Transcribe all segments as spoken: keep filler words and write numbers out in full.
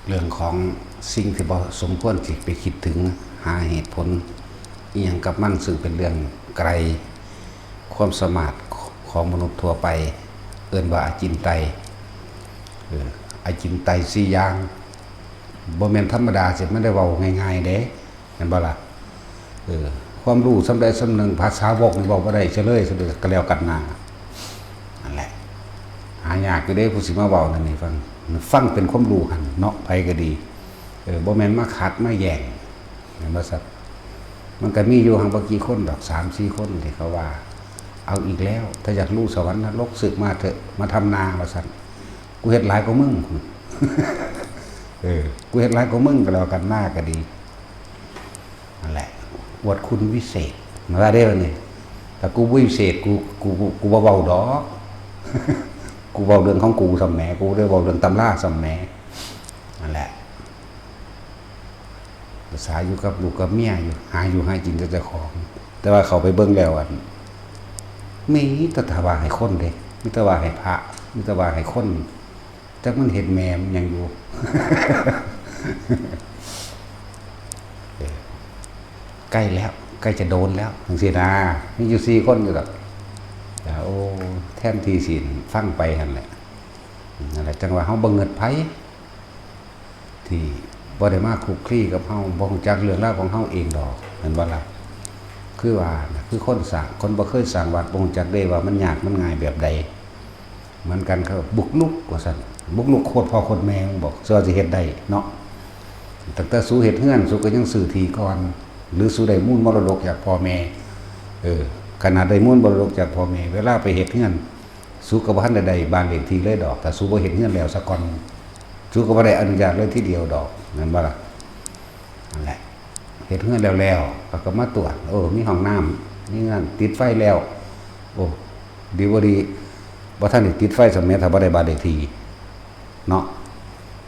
เรื่องของสิ่งที่บ่สมควรสิไปคิดถึง หาเหตุผลอิหยังกับมัน ซึ่งเป็นเรื่องไกลความสามารถของมนุษย์ทั่วไป เอิ้นว่าอจินไตย เออ อจินไตยสี่อย่าง บ่แม่นธรรมดาสิมาได้เว้าง่ายๆเด้ แม่นบ่ล่ะ เออ ความรู้ส่ำใดส่ำหนึ่ง ภาษาวกนี่เว้าบ่ได้เฉลยซะเลย ก็แล้วกันนา นั่นแหละ หายากอยู่เด้ ผู้สิมาเว้านั่นนี่ฟัง ฟังเป็นความรู้หั่นเนาะ ไผก็ดี เออ บ่แม่นมาขัดมาแย่ง แม่นบ่ซั้น มันก็มีอยู่หั่นบ่กี่คนดอก สามสี่คนที่เขาว่า เอาอีกแล้ว ถ้าอยากรู้สวรรค์นรก สึกมาเถอะ มาทำนา ว่าซั่น กูเฮ็ดหลายกว่ามึง เออ กูเฮ็ดหลายกว่ามึงก็แล้วกัน นาก็ดี นั่นแหละ อวดคุณวิเศษ มาว่าเด้อนี่ ถ้ากูบ่วิเศษ กู กู กู กูบ่เว้าดอก กูเว้าเรื่องของกูส่ำแหม กูบ่ได้เว้าเรื่องตำราส่ำแหม นั่นแหละ ภาษาอยู่กับลูกกับเมียอยู่ หาอยู่หากินกับเจ้าของ แต่ว่าเข้าไปเบิ่งแล้ว อัน มีแต่ว่าให้คนเด้ มีแต่ว่าให้พระ มีแต่ว่าให้คน จักมันเฮ็ดแม่มันหยังอยู่ เออ ใกล้แล้ว ใกล้จะโดนแล้ว จังซี้นะ มีอยู่สี่คนอยู่ดอก แต่ โอ้ แทนที่สิฟังไปหั่นแหละ นั่นแหละ จังว่าเฮาบ่เงิดไผ ที่บ่ได้มาคลุกคลีกับเฮา บ่ฮู้จักเรื่องราวของเฮาเองดอก แม่นบ่ล่ะ คือว่าน่ะ คือคนสร้าง คนบ่เคยสร้างวัด บ่ฮู้จักเด้ว่ามันยากมันง่ายแบบใด เหมือนกัน เขาบุกรุกว่าซั่น บุกรุกโคตรพ่อโคตรแม่มึงบอก สิว่าสิเฮ็ดได้เนาะ ตั้งแต่สูเฮ็ดเฮือน สูก็ยังซื้อที่ก่อน หรือสูได้มูลมรดกจากพ่อแม่ เออ ขนาดได้มูลมรดกจากพ่อแม่ เวลาไปเฮ็ดเฮือน สูก็บ่ทันได้ได้บ้านเลขที่เลยดอก ถ้าสูบ่เฮ็ดเฮือนแล้วซะก่อน สูก็บ่ได้อนุญาตเลยทีเดียวดอก แม่นบ่ล่ะ นั่นแหละ เฮ็ดเฮือนแล้วๆ เขาก็มาตรวจ โอ้ มีห้องน้ำ มีนั่น ติดไฟแล้ว โอ้ ดีบ่ดี บ่ทันได้ติดไฟซ้ำแหม ถ้าบ่ได้บ้านเลขที่ เนาะ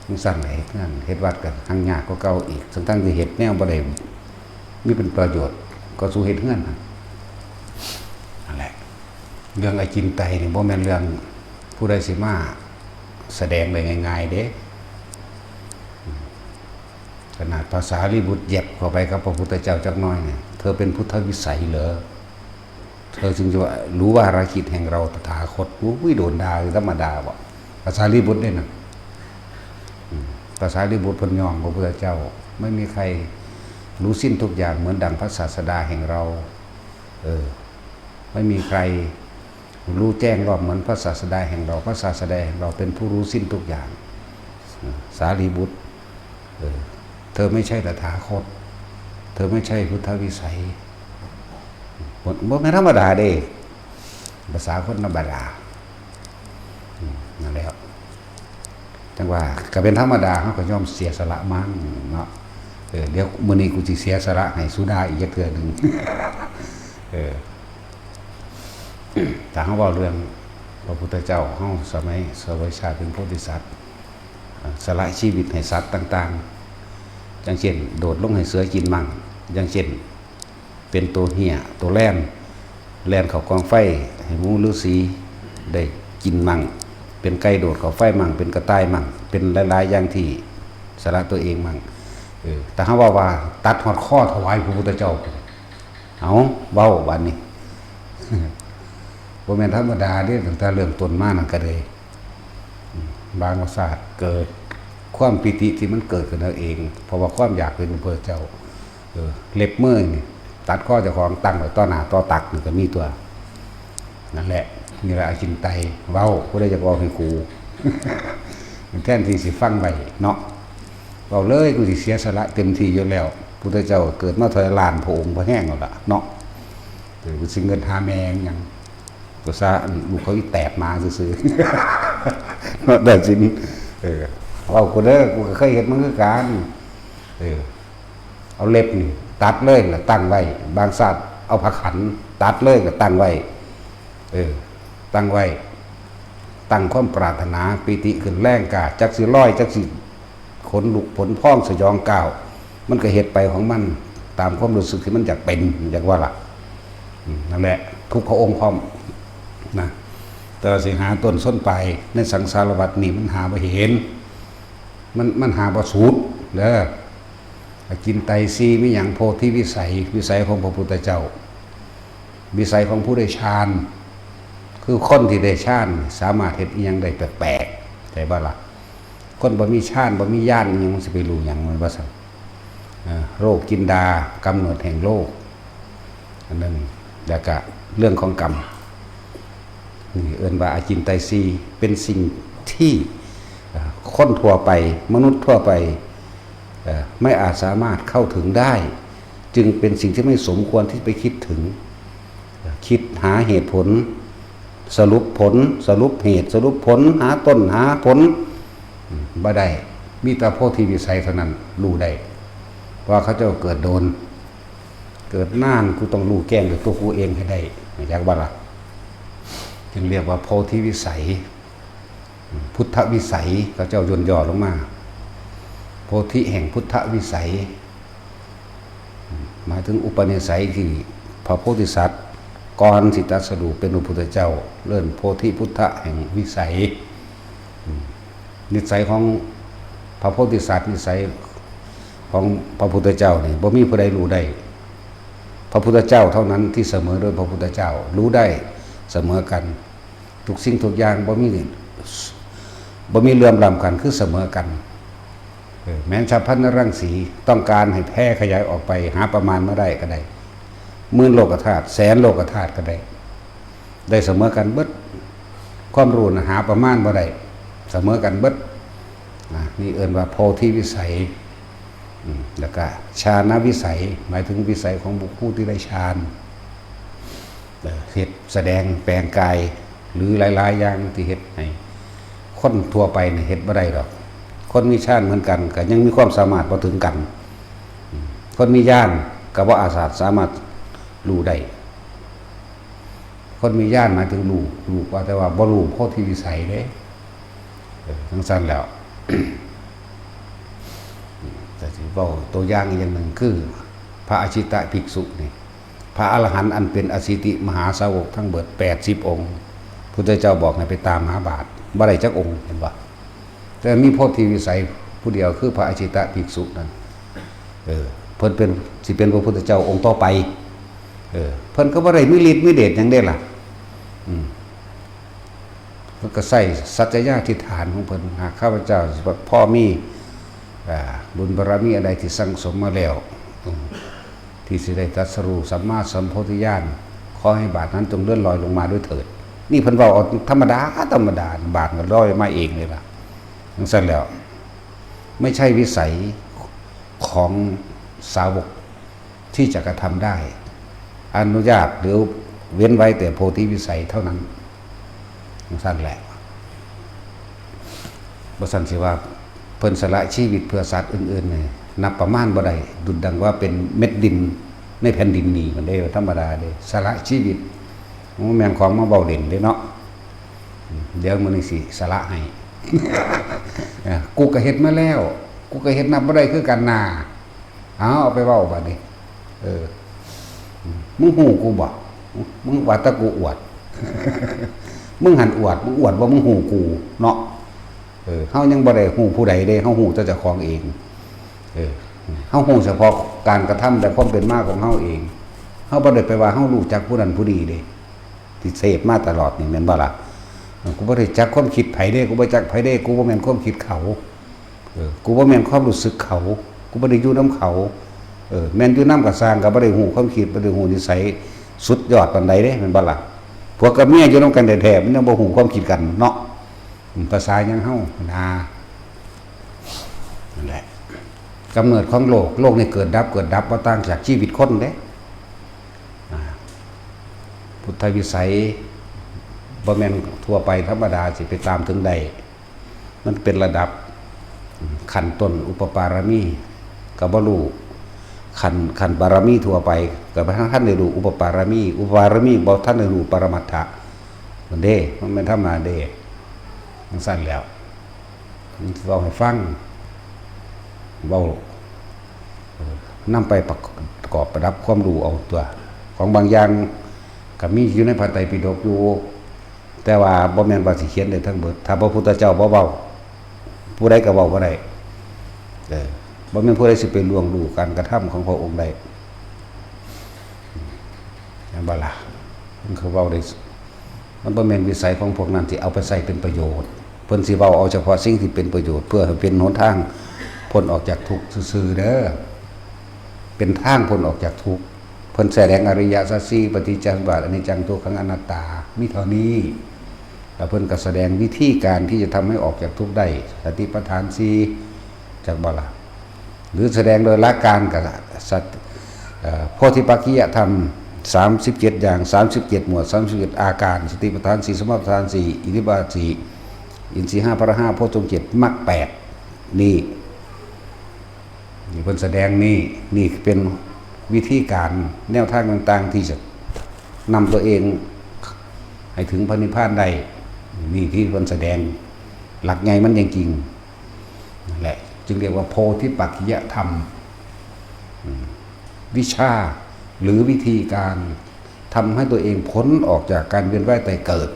จังซั่นแหละ เฮ็ดงาน เฮ็ดวัดก็หังยากกว่าเก่าอีก ทั้งๆที่เฮ็ดแนวบ่ได้มีเป็นประโยชน์ ก็สูเฮ็ดเฮือนหั่น นั่นแหละ เรื่องอจินไตยนี่บ่แม่นเรื่องผู้ใดสิมาแสดงได้ง่ายๆเด้ ขนาดพระสารีบุตรแหยบเข้าไปกับพระพุทธเจ้าจักหน่อยเนี่ย เธอเป็นพุทธวิสัยเหรอ เธอจึงจะว่ารู้วาระจิตแห่งเราตถาคต อุ้ย โดนด่าคือธรรมดาบ่ พระสารีบุตรเนี่ยนะ อืม พระสารีบุตรเพิ่นยอมพระพุทธเจ้า ไม่มีใครรู้สิ้นทุกอย่างเหมือนดังพระศาสดาแห่งเรา เออ ไม่มีใครรู้แจ้งรอบเหมือนพระศาสดาแห่งเรา พระศาสดาแห่งเราเป็นผู้รู้สิ้นทุกอย่าง สารีบุตร เออ เธอไม่ใช่ตถาคต เธอไม่ใช่พุทธวิสัย บ่ บ่แม่นธรรมดาเด้ ภาษาคนธรรมดา อืม นั่นแหละ จังว่าก็เป็นธรรมดา เฮาก็ยอมเสียสละมั่งเนาะ เออ เดี๋ยวมื้อนี้กูสิเสียสละให้สูด่าอีกจักเทื่อหนึ่ง เออ ถ้าเฮาเว้าเรื่องพระพุทธเจ้าเฮา สมัยเสวยชาติเป็นโพธิสัตว์ อ่า สละชีวิตให้สัตว์ต่างๆ อย่างเช่น โดดลงให้เสือกินมั่ง อย่างเช่น เป็นตัวเหี้ย ตัวแล่น แล่นเข้ากองไฟ ให้หมู่ฤๅษีได้กินมั่ง เป็นไก่โดดเข้าไฟมั่ง เป็นกระต่ายมั่ง เป็นหลายๆอย่างที่สละตัวเองมั่ง เออ แต่ถ้าว่า ว่าตัดฮอดคอถวายพระพุทธเจ้า เอา เว้าบาดนี้ บ่แม่นธรรมดาเด้ ตั้งแต่เริ่มต้นมานั่นก็เลย อืม บางศาสตร์เกิดความปีติที่มันเกิดขึ้นเอาเอง เพราะว่าความอยากเป็นพระพุทธเจ้า เออ เล็บมือนี่ ตัดคอเจ้าของตั้งไว้ต่อหน้าต่อตักนี่ก็มีตัว นั่นแหละ นี่แหละอจินไตย เว้า ผู้ใดอยากเว้าให้กู แทนที่สิฟังไว้เนาะ เว้าเลย กูสิเสียสละเต็มที่อยู่แล้ว พุทธเจ้าเกิดมาเท่าไหร่ล้านพระองค์ พอแห้งแล้วล่ะเนาะ เออ กูสิเงินหาแม่งหยัง ภาษาลูกเขาอีแตกมาซื่อๆ เนาะ แต่สิน เออ เว้ากูเด้อ กูก็เคยเฮ็ดมาคือกัน เออ เอาเล็บนี่ตัดเลยแล้วตั้งไว้ บางชาติเอาผ้าขันตัดเลยแล้วตั้งไว้ เออ ตั้งไว้ ตั้งความปรารถนาปีติขึ้นแรงกล้า จักสิลอย จักสิขนลุกขนพองสยองก้าว มันก็เฮ็ดไปของมันตามความรู้สึกที่มันอยากเป็น อยากว่าล่ะ อืม นั่นแหละ ทุกพระองค์พร้อมนะ แต่ว่าสิหาต้นส้นปลายในสังสารวัฏนี่มันหาบ่เห็น มันมันหาบ่สุดเด้อ อาจินไตยสี่มีหยัง โพธิวิสัย วิสัยของพระพุทธเจ้า วิสัยของผู้ได้ฌาน คือคนที่ได้ฌานสามารถเฮ็ดอิหยังได้แปลกๆ ใช่บ่ล่ะ คนบ่มีฌานบ่มีญาณอิหยังมันสิไปรู้หยัง มันว่าซั่น เอ่อ โลกกินดา กำเนิดแห่งโลก อันหนึ่ง แล้วก็เรื่องของกรรม นี่เอิ้นว่าอาจินไตยสี่ เป็นสิ่งที่ เอ่อ คนทั่วไป มนุษย์ทั่วไป เอ่อ ไม่อาจสามารถเข้าถึงได้ จึงเป็นสิ่งที่ไม่สมควรที่ไปคิดถึง คิดหาเหตุผล สรุปผล สรุปเหตุ สรุปผล หาต้นหาผล อืม บ่ได้ มีแต่โพธิวิสัยเท่านั้นรู้ได้ เพราะว่าเขาเจ้าเกิดโดน เกิดนาน กูต้องรู้แจ้งด้วยตัวกูเองให้ได้ อยากบ่ล่ะ จึงเรียกว่าโพธิวิสัย พุทธวิสัย เขาเจ้าย่นย่อลงมา โพธิแห่งพุทธวิสัย หมายถึงอุปนิสัยที่พระโพธิสัตว์ ก่อนสิตรัสรู้เป็นพระพุทธเจ้า เอิ้นโพธิพุทธะแห่งวิสัย อืม นิสัยของพระโพธิสัตว์ นิสัยของพระพุทธเจ้านี่ บ่มีผู้ใดรู้ได้ พระพุทธเจ้าเท่านั้นที่เสมอด้วยพระพุทธเจ้า รู้ได้เสมอกัน ทุกสิ่งทุกอย่างบ่มี บ่มีเหลื่อมล้ำกัน คือเสมอกัน เออ แม้นฉัพพลนรังสี ต้องการให้แผ่ขยายออกไป หาประมาณมาได้ก็ได้ หมื่นโลกธาตุ แสนโลกธาตุก็ได้ ได้เสมอกันเบิด ความรู้น่ะหาประมาณบ่ได้ เสมอกันเบิด นะ นี่เอิ้นว่าโพธิวิสัย อืม แล้วก็ฌานวิสัย หมายถึงวิสัยของบุคคลที่ได้ฌาน เอ่อ เฮ็ดแสดงแปลงกาย หรือหลายๆ อย่างที่เฮ็ดให้คนทั่วไปนี่เฮ็ดบ่ได้ดอก คนมีฌานเหมือนกัน ก็ยังมีความสามารถบ่ถึงกัน อืม คนมีญาณก็บ่อาจสามารถรู้ได้ คนมีญาณหมายถึงรู้ รู้ว่า แต่ว่าบ่รู้โพธิวิสัยเด้ เออ จั่งซั้นแล้ว แต่สิเว้าตัวอย่างอีกอย่างหนึ่งคือ พระอาชิตะภิกษุนี่ พระอรหันต์อันเป็นอสิติมหาสาวกทั้งเบิดแปดสิบองค์ พุทธเจ้าบอกให้ไปตามหาบาตร บ่ได้จักองค์ เห็นบ่ แต่มีโพธิวิสัยผู้เดียวคือพระอาชิตะภิกษุนั้น เออ เพิ่นเป็น สิเป็นพระพุทธเจ้าองค์ต่อไป เออ เพิ่นก็บ่ได้มีฤทธิ์มีเดชหยังเด้ล่ะ อืม เพิ่นก็ใช้สัจจญาธิฐานของเพิ่น หากข้าพเจ้าพ่อมี อ่า บุญบารมีอะไรที่สั่งสมมาแล้ว อืม ที่สิได้ตรัสรู้สัมมาสัมโพธิญาณ ขอให้บาตรนั้นจงเลื่อนลอยลงมาด้วยเถิด นี่เพิ่นเว้าเอาธรรมดา ธรรมดา บาตรก็ลอยมาเองเลยล่ะ จั่งซั้นแล้ว ไม่ใช่วิสัยของสาวกที่จะกระทำได้ อนุญาตหรือเว้นไว้แต่โพธิวิสัยเท่านั้น จั่งซั้นแหละ บ่ซั้นสิว่าเพิ่นสละชีวิตเพื่อสัตว์อื่นๆ นี่ นับประมาณบ่ได้ ดุจดังว่าเป็นเม็ดดินในแผ่นดินนี่ มันได้ธรรมดาเด้ สละชีวิต มันแม่นของมาเว้าเล่นเด้เนาะ เดี๋ยวมื้อนี้สิสละให้ เอ้อ กูก็เฮ็ดมาแล้ว กูก็เฮ็ดนับบ่ได้คือกันนา เอา เอาไปเว้าบัดนี้ เออ มึงฮู้กูบ่ มึงว่าแต่กูอวด มึงหั้นอวด มึงอวดว่ามึงฮู้กูเนาะ เออ เฮายังบ่ได้ฮู้ผู้ใดเด้ เฮาฮู้แต่เจ้าของเอง เออ เฮาฮู้เฉพาะการกระทำและความเป็นมาของเฮาเอง เฮาบ่ได้ไปว่าเฮารู้จักผู้นั้นผู้นี้เด้ ที่เสพมาตลอดนี่แม่นบ่ล่ะ เออ กูบ่ได้จักความคิดไผเด้ กูบ่จักไผเด้ กูบ่แม่นความคิดเขา เออ กูบ่แม่นความรู้สึกเขา กูบ่ได้อยู่นำเขา เออ แม่นอยู่นำก็ซ่าง ก็บ่ได้ฮู้ความคิด บ่ได้ฮู้นิสัยสุดยอดปานใดเด้ แม่นบ่ล่ะ ผัวกับเมียอยู่นำกันแท้ๆ มันยังบ่ฮู้ความคิดกันเนาะ อืม ภาษาหยังเฮา นา นั่นแหละ กำเนิดของโลก โลกนี่เกิดดับ เกิดดับ บ่ต่างจากชีวิตคนเด้ อ่า พุทธวิสัย บ่แม่นทั่วไปธรรมดาสิไปตามถึงได้ มันเป็นระดับ ขั้นต้นอุปปารมี ก็บ่รู้ ขั้น ขั้นบารมีทั่วไป ก็บ่ทันได้รู้อุปปารมี อุปปารมีบ่ทันได้รู้ปรมัตถะ นั่นเด้ มันแม่นธรรมดาเด้ จั่งซั้นแล้ว เว้าให้ฟัง เว้า เอ่อ นำไปประกอบประดับความรู้เอาตัว ของบางอย่างก็มีอยู่ในพระไตรปิฎกอยู่ แต่ว่าบ่แม่นว่าสิเขียนได้ทั้งเบิด ถ้าพระพุทธเจ้าบ่เว้า ผู้ใดก็เว้าบ่ได้ เออ บ่แม่นผู้ใดสิไปล่วงรู้การกระทำของพระองค์ได้ แม่นบ่ล่ะ? มันคือเว้าได้ มันบ่แม่นวิสัยของพวกนั้นที่เอาไปใช้เป็นประโยชน์ เพิ่นสิเว้าเอาเฉพาะสิ่งที่เป็นประโยชน์ เพื่อให้เป็นหนทางพ้นออกจากทุกข์ซื่อๆเด้อ เป็นทางพ้นออกจากทุกข์ เพิ่นแสดงอริยสัจสี่ ปฏิจจสมุปบาท อนิจจัง ทุกขัง อนัตตา มีเท่านี้ แล้วเพิ่นก็แสดงวิธีการที่จะทำให้ออกจากทุกข์ได้ สติปัฏฐานสี่ จักบ่ล่ะ? หรือแสดงโดยหลักการก็สัต เอ่อ โพธิปักขิยธรรม สามสิบเจ็ดอย่าง สามสิบเจ็ดหมวด สามสิบเจ็ดอาการ สติปัฏฐานสี่ สมปัฏฐานสี่ อิทธิบาทสี่ อินทรีย์ห้า พละห้า โพชฌงค์เจ็ด มรรคแปด นี่ นี่เพิ่นแสดงนี่ นี่เป็นวิธีการแนวทางต่างๆ ที่จะนำตัวเองให้ถึงพระนิพพานได้ นี่ที่เพิ่นแสดงหลักใหญ่มันจริงๆ นั่นแหละ จึงเรียกว่าโพธิปักขิยธรรม อืม วิชา หรือวิธีการทำให้ตัวเองพ้นออกจากการเวียนว่ายตายเกิด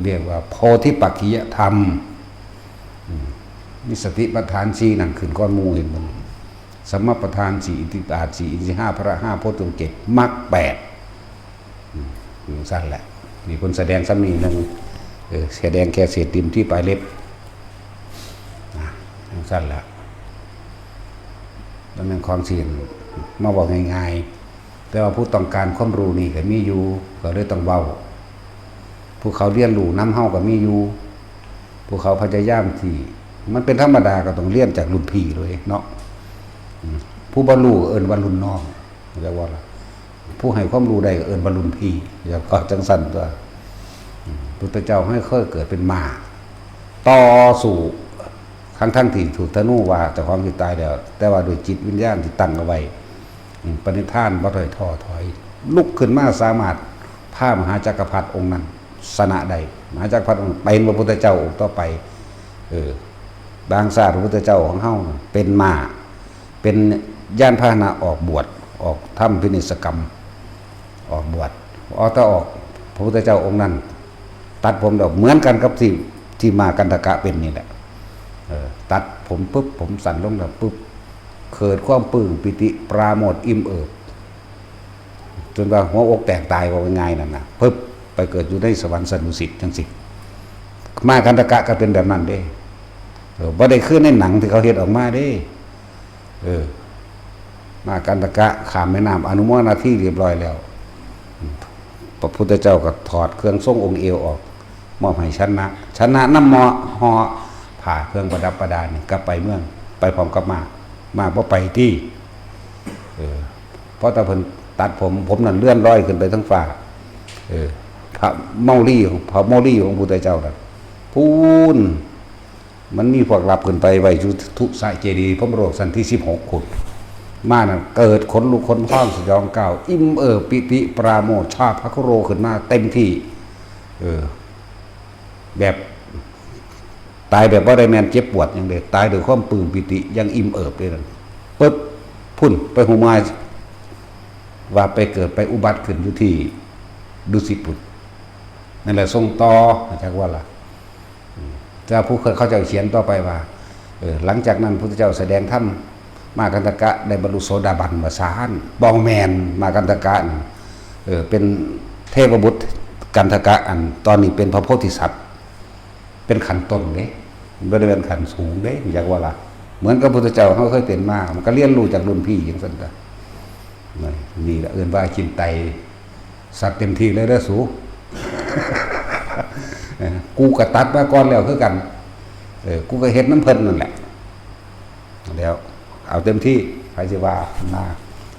เรียกว่าโพธิปักขิยธรรม อืม มีสติปัฏฐานสี่นั่นขึ้นก่อนหมู่ เห็นบ่? สมปัฏฐานสี่ อิทธิบาทสี่ อินทรีย์ห้า พละห้า โพชฌงค์เจ็ด มรรคแปด อืม จั่งซั่นแหละ นี่เพิ่นแสดงส่ำนี้หนึ่ง เออ แสดงแค่เศษดินที่ปลายเล็บ นะ จั่งซั่นแหละ มันเป็นของที่มาเว้าง่ายๆ แต่ว่าผู้ต้องการความรู้นี่ก็มีอยู่ ก็เลยต้องเว้า ผู้เขาเรียนรู้นำเฮาก็มีอยู่ ผู้เขาพยายามที่ มันเป็นธรรมดาก็ต้องเรียนจากรุ่นพี่เลยเนาะ อืม ผู้บ่รู้ก็เอิ้นว่ารุ่นน้อง เรียกว่าล่ะ ผู้ให้ความรู้ได้ก็เอิ้นว่ารุ่นพี่ เรียกว่าจั่งซั่นตั๊ว อืม พุทธเจ้าให้เคยเกิดเป็นม้า ต่อสู้ ทั้งๆที่ถูกธนูว่าเจ้าของสิตายแล้ว แต่ว่าด้วยจิตวิญญาณที่ตั้งเอาไว้ อืม ปณิธานบ่ถอยท้อถอย ลุกขึ้นมาสามารถพามหาจักรพรรดิองค์นั้นชนะได้ มหาจักรพรรดิองค์เป็นพระพุทธเจ้าองค์ต่อไป เออ บางชาติพระพุทธเจ้าของเฮาเป็นม้า เป็นยานพาหนะออกบวช ออกทำพินิจกรรม ออกบวช ออก แต่ออก พระพุทธเจ้าองค์นั้น ตัดผมดอกเหมือนกันกับที่ ที่ม้ากันทกะเป็นนี่แหละ เออ ตัดผมปุ๊บ ผมสั้นลงแล้วปุ๊บ เกิดความปลื้มปีติปราโมทย์อิ่มเอิบ จนว่าหัวอกแตกตาย ว่าง่ายๆนั่นนะ ปึ๊บ ไปเกิดอยู่ในสวรรค์ชั้นดุสิตจั่งซี้ ม้ากันทกะก็เป็นแบบนั้นเด้ เออ บ่ได้คือในหนังที่เขาเฮ็ดออกมาเด้ เออ ม้ากันทกะข้ามแม่น้ำอนุโมนาทีเรียบร้อยแล้ว พระพุทธเจ้าก็ถอดเครื่องทรงองค์เอวออก มอบให้ชนะ ชนะนำเหมาะ ห่อผ้าเครื่องประดับประดานี่กลับไปเมือง ไปพร้อมกับม้า ม้าบ่ไปติ เออ เพราะแต่เพิ่นตัดผม ผมนั่นเลื่อนลอยขึ้นไปเทิงฟ้า เออ พระเมาลีของ พระเมาลีของพุทธเจ้านั่น พู้น มันมีพวกลับขึ้นไปไว้อยู่ทุสะเจดีย์พรหมโลกชั้นที่สิบหกพุ้น ม้านั่นเกิดขนลุกขนพองสยองกล้าว อิ่มเอิบปีติปราโมทย์ ชาพระคุโรขึ้นมาเต็มที่ เออ แบบ ตายแบบบ่ได้แม่นเจ็บปวดหยังเด้ ตายด้วยความปลื้มปีติอย่างอิ่มเอิบเลยนั่น ปึ๊บ พุ้น ไปหูเมื่อ ว่าไปเกิดไปอุบัติขึ้นอยู่ที่ดุสิตพุ้น นั่นแหละส่งต่อ จักว่าล่ะ อืม แต่ผู้เขาเจ้าเขียนต่อไปว่า เออ หลังจากนั้นพุทธเจ้าแสดงธรรม ม้ากันทกะได้บรรลุโสดาบันว่าซาน บ่แม่น ม้ากันทกะนี่ เออ เป็นเทพบุตรกันทกะ อันตอนนี้เป็นพระโพธิสัตว์ เป็นขั้นต้นเด้ บ่ได้เป็นขั้นสูงเด้ จักว่าล่ะ เหมือนกับพุทธเจ้าเขาเคยเป็นมา มันก็เรียนรู้จากรุ่นพี่จั่งซั่นตั๊ว นี่ นี่ละเอิ้นว่าจินไต สัตว์เต็มที่เลยเด้อสู เออ กูก็ตัดมาก่อนแล้วคือกัน เออ กูก็เฮ็ดนำเพิ่นนั่นแหละ แล้วเอาเต็มที่ ใครสิว่า นะ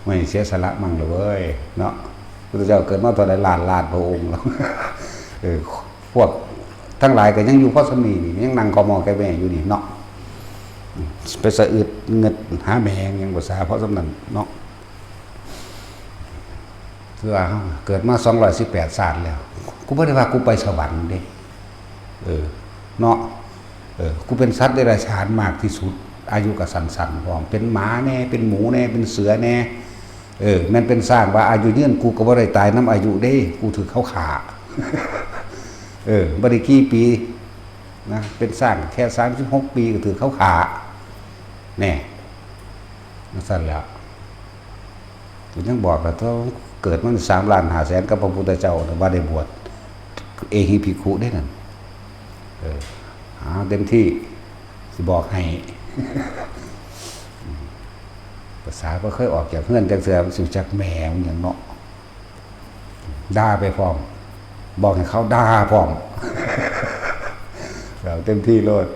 ไม่เสียสละมั่งเลยเว้ย เนาะ พุทธเจ้าเกิดมาเท่าใดล้านล้านพระองค์แล้ว เออ พวกทั้งหลายก็ยังอยู่พอส่ำนี้นี่ ยังนั่งคอมอแกแม่อยู่นี่เนาะ ไปสะอึดเงิดหาแม่งยังบ่สา เพราะส่ำนั้นเนาะ คือว่าเฮาเกิดมาสองร้อยสิบแปดชาติแล้ว กูบ่ได้ว่ากูไปสวรรค์เด้ เออ เนาะ เออ กูเป็นสัตว์เดรัจฉานมากที่สุด อายุก็สั้นๆ พร้อม เป็นหมาแน่ เป็นหมูแน่ เป็นเสือแน่ เออ แม่นเป็นช้างว่าอายุยืน กูก็บ่ได้ตายนำอายุเด้ กูถืกเขาฆ่า เออ บ่ได้กี่ปีนะ เป็นช้างแค่สามสิบหกปีก็ถืกเขาฆ่า แน่ จั่งซั้นแหละ กูยังบอกล่ะ ถ้าเกิดมันสามล้านห้าแสนกับพระพุทธเจ้าน่ะ ว่าได้บวช เอหิภิกขุเด้นั่น เออ หาเต็มที่ สิบอกให้ ภาษาบ่เคยออกจากเฮือนจักเทื่อ มันสิจักแม่มันหยังเนาะ ด่าไปพร้อม บอกให้เขาด่าพร้อม เอาเต็มที่โลด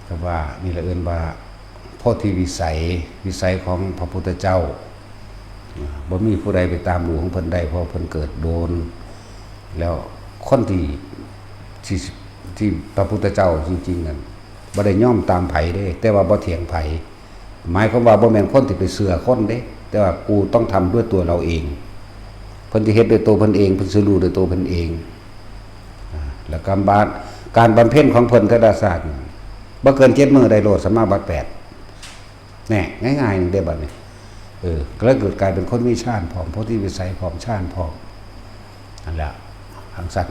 ก็ว่านี่ละเอิ้นว่าโพธิวิสัย วิสัยของพระพุทธเจ้า บ่มีผู้ใดไปตามรู้ของเพิ่นได้ เพราะเพิ่นเกิดโดน แล้วคนที่ ที่ ที่พระพุทธเจ้าจริงๆนั่น บ่ได้ยอมตามไผเด้ แต่ว่าบ่เถียงไผ หมายความว่าบ่แม่นคนที่ไปเชื่อคนเด้ แต่ว่ากูต้องทำด้วยตัวเราเอง เพิ่นสิเฮ็ดด้วยตัวเพิ่นเอง เพิ่นสิรู้ด้วยตัวเพิ่นเอง อ่า แล้วกำบาน การบำเพ็ญของเพิ่นแต่ละชาตินี่ บ่เกินเจ็ดมื้อได้โลดสมาบัติแปด แน่ ง่ายๆนึงเด้บัดนี้ เออ ก็เลยเกิดกลายเป็นคนมีฌานพร้อม โพธิวิสัยพร้อม ฌานพร้อม นั่นแหละ จั่งซั้น